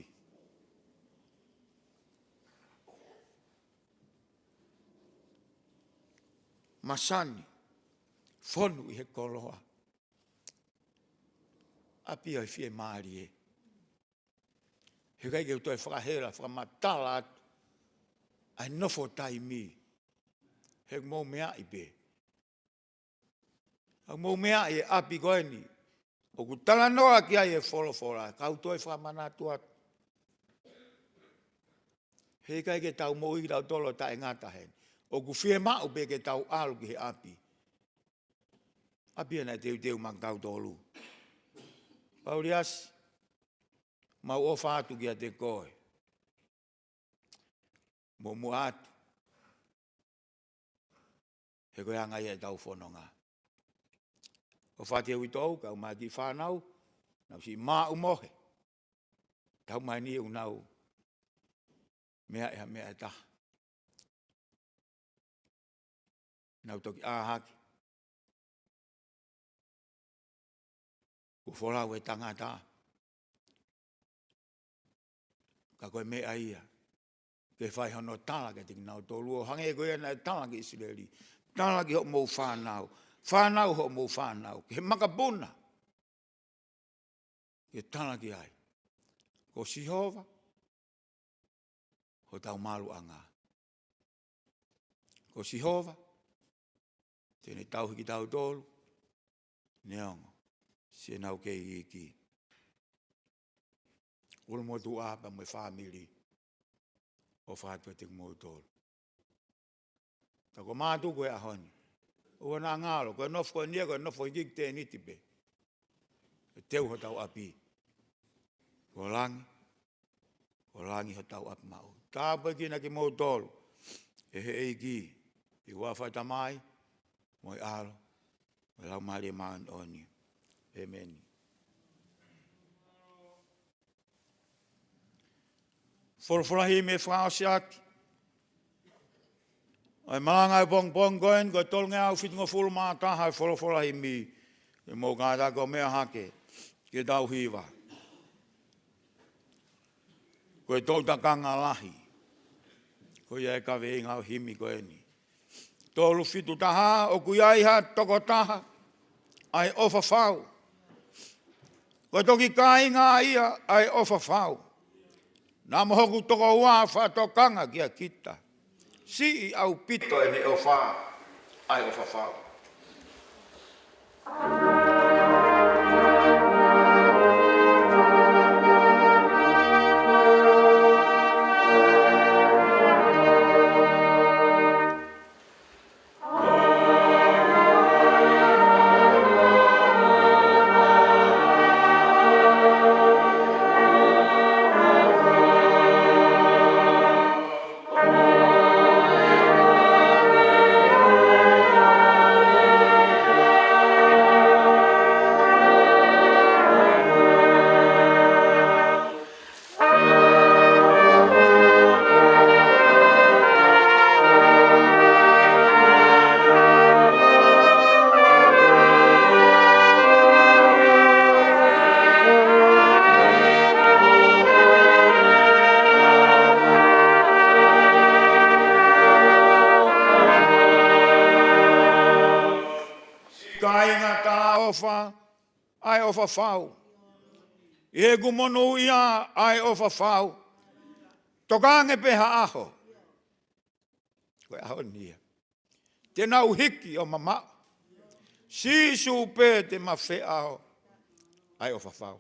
Masani, fonu ʻi he koloa. ʻApi ʻo e fiemālie. He ʻikai ke u toe fakahela, fakamatala atu. ʻA e nofo taimi. He ʻoku mou meaʻi pē. ʻOku mou meaʻi e ʻapi ko eni. ʻOku talanoa ki ai e folofola. Kau toe fakamanatu atu. He ʻikai ke tau moʻui kitautolu ʻo taʻengata heni. ʻOku fiemaʻu pē ke tau ʻalu ki he ʻapi. ʻApi ʻa e naʻe teuteu maʻa kitautolu. Pauliasi, mau ʻofa atu kiate koe. Muʻomuʻa atu. He ko e anga ia ʻetau fononga. ʻOfa atu ki he uitou, kae ʻumaʻā e kiʻi fānau, nau siʻi maʻu mohe. Tau mai ni ʻoku nau meʻa ʻe ha meʻa ʻe taha. Nau toki ʻā hake. Kuo folau e tangata. Ka ko e meʻa ia. Ke fai hono tala kiate kinautolu ʻo hangē ko ia naʻe tala ki ʻIsileli. Tala ki hoʻomou fānau. fānau hoʻomou fānau, ki he makapuna, ke tala ki ai, ko Sihova hotau maluʻanga. Ko Sihova te ne tauhi kitautolu, neongo siʻenau kei iiki. ʻUlumotuʻa pea mo e fāmili, ʻofa atu kiate kimoutolu. Ka ko e mātuku ʻo e ʻaho ni, ʻoua naʻa ngalo, ko e nofo ko eni ia, ko e nofo hiki ki tēniti pē. ʻE teu hotau ʻapi. Ko langi, ko langi hotau ʻapi maʻu. Tāpuekina kimoutolu ʻe he ʻEiki, ʻi he huafa ʻo e Tamai, mo e ʻAlo, mo e Laumālie Māʻoniʻoni. ʻĒmeni. Folofola himi ʻe fakaʻosi ʻaki ʻa e malanga ʻo e pongipongi ko eni, ko e tolungeau fitungofulu mā taha ʻo e folofola himi, ke mou kātaki ʻo meʻa hake ke tau hiva. Ko e toʻutangata lahi ko ia ʻa e kaveinga ʻo e himi ko eni. Tolu fitu taha, ʻoku ʻi ai ha tokotaha ʻa e ʻofa fau. Ko e toki kāinga ia ʻa e ʻofa fau. Naʻa mo hoku tokoua fakatokanga kia kita. Siʻi ʻaupito ʻene ʻofa ʻa e ʻofa fau. Kāinga talaʻofa, ʻa e ʻofa fau. ʻI heʻeku monūʻia ʻa e ʻofa fau. Tokange pē ha ʻaho. Ko e ʻaho ni ia. Te nau hiki ʻo mamaʻo. Sīsū pē te ma feʻao ʻa e ʻofa fau.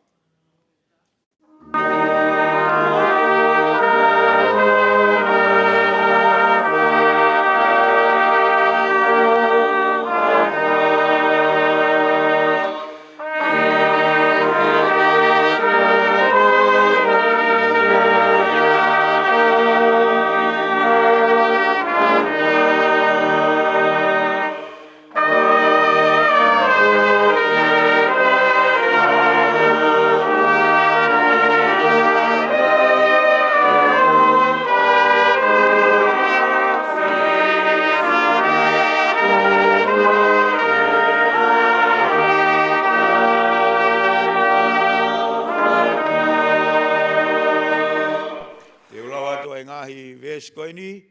Te u lau atu e ngaahi veesi ko eni,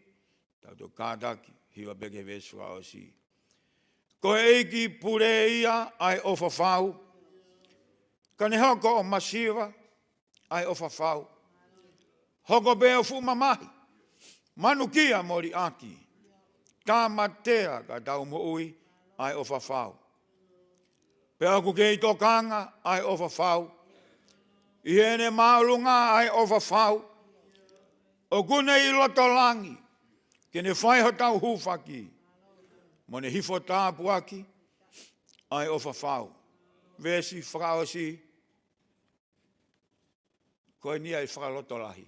tau toki kātaki, hiva pē ki he veesi fakaʻosi. Ko e ʻEiki pule ia ʻa e ʻofa fau. Ka ne hoko ʻo masiva ʻa e ʻofa fau. Hoko pē ʻo fuʻu mamahi. Manukia mo liʻaki. Tāmateʻi ka tau moʻui ʻa e ʻofa fau. Pea ʻoku kei tokanga ʻa e ʻofa fau. ʻI heʻene māʻolunga ʻa e ʻofa fau. ʻOku ne ʻi loto langi, ke ne fai hotau hūfaki, mo ne hifo tāpuaki ʻa e ʻofa fau. Veesi fakaʻosi, ko eni ʻa e fakalotolahi.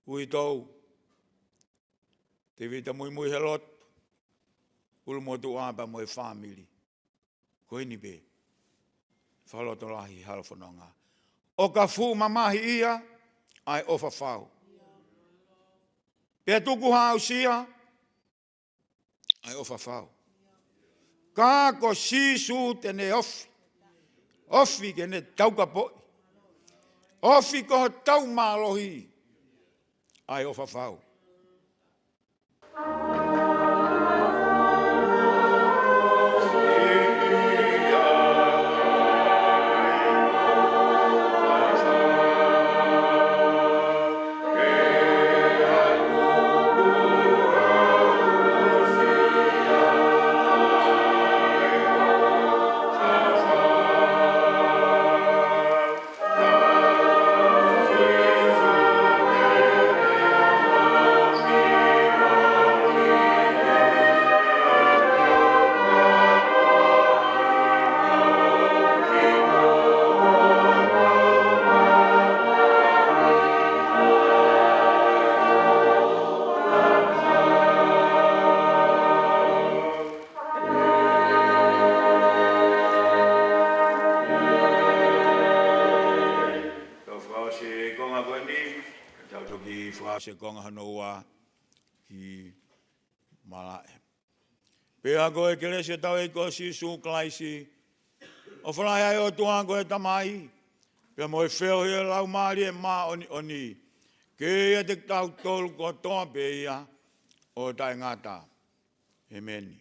Uitou, Tēvita Muimui Helotu, ʻUlumotuʻa pea mo e fāmili. Ko eni pē. Fakalotolahi halafononga. ʻO ka fuʻu mamahi ia ʻa e ʻofa fau. Pea tuku ha aʻusia ʻa e ʻofa fau. Ka ko Sīsū te ne ofi. Ofi ke ne taukapoʻi. Ofi ko hotau mālohi ʻa e ʻofa fau. se konga hono ua ki malaʻe. Pea ko e kelesi ʻa hotau ʻEiki ko Sīsū Kalaisi, ʻofa lahi ʻa e ʻOtua ko e Tamai, pea mo e feohi ʻa e Laumālie Māʻoniʻoni, ke ʻiate kitautolu kotoa pē ia ʻo taʻengata. ʻĒmeni.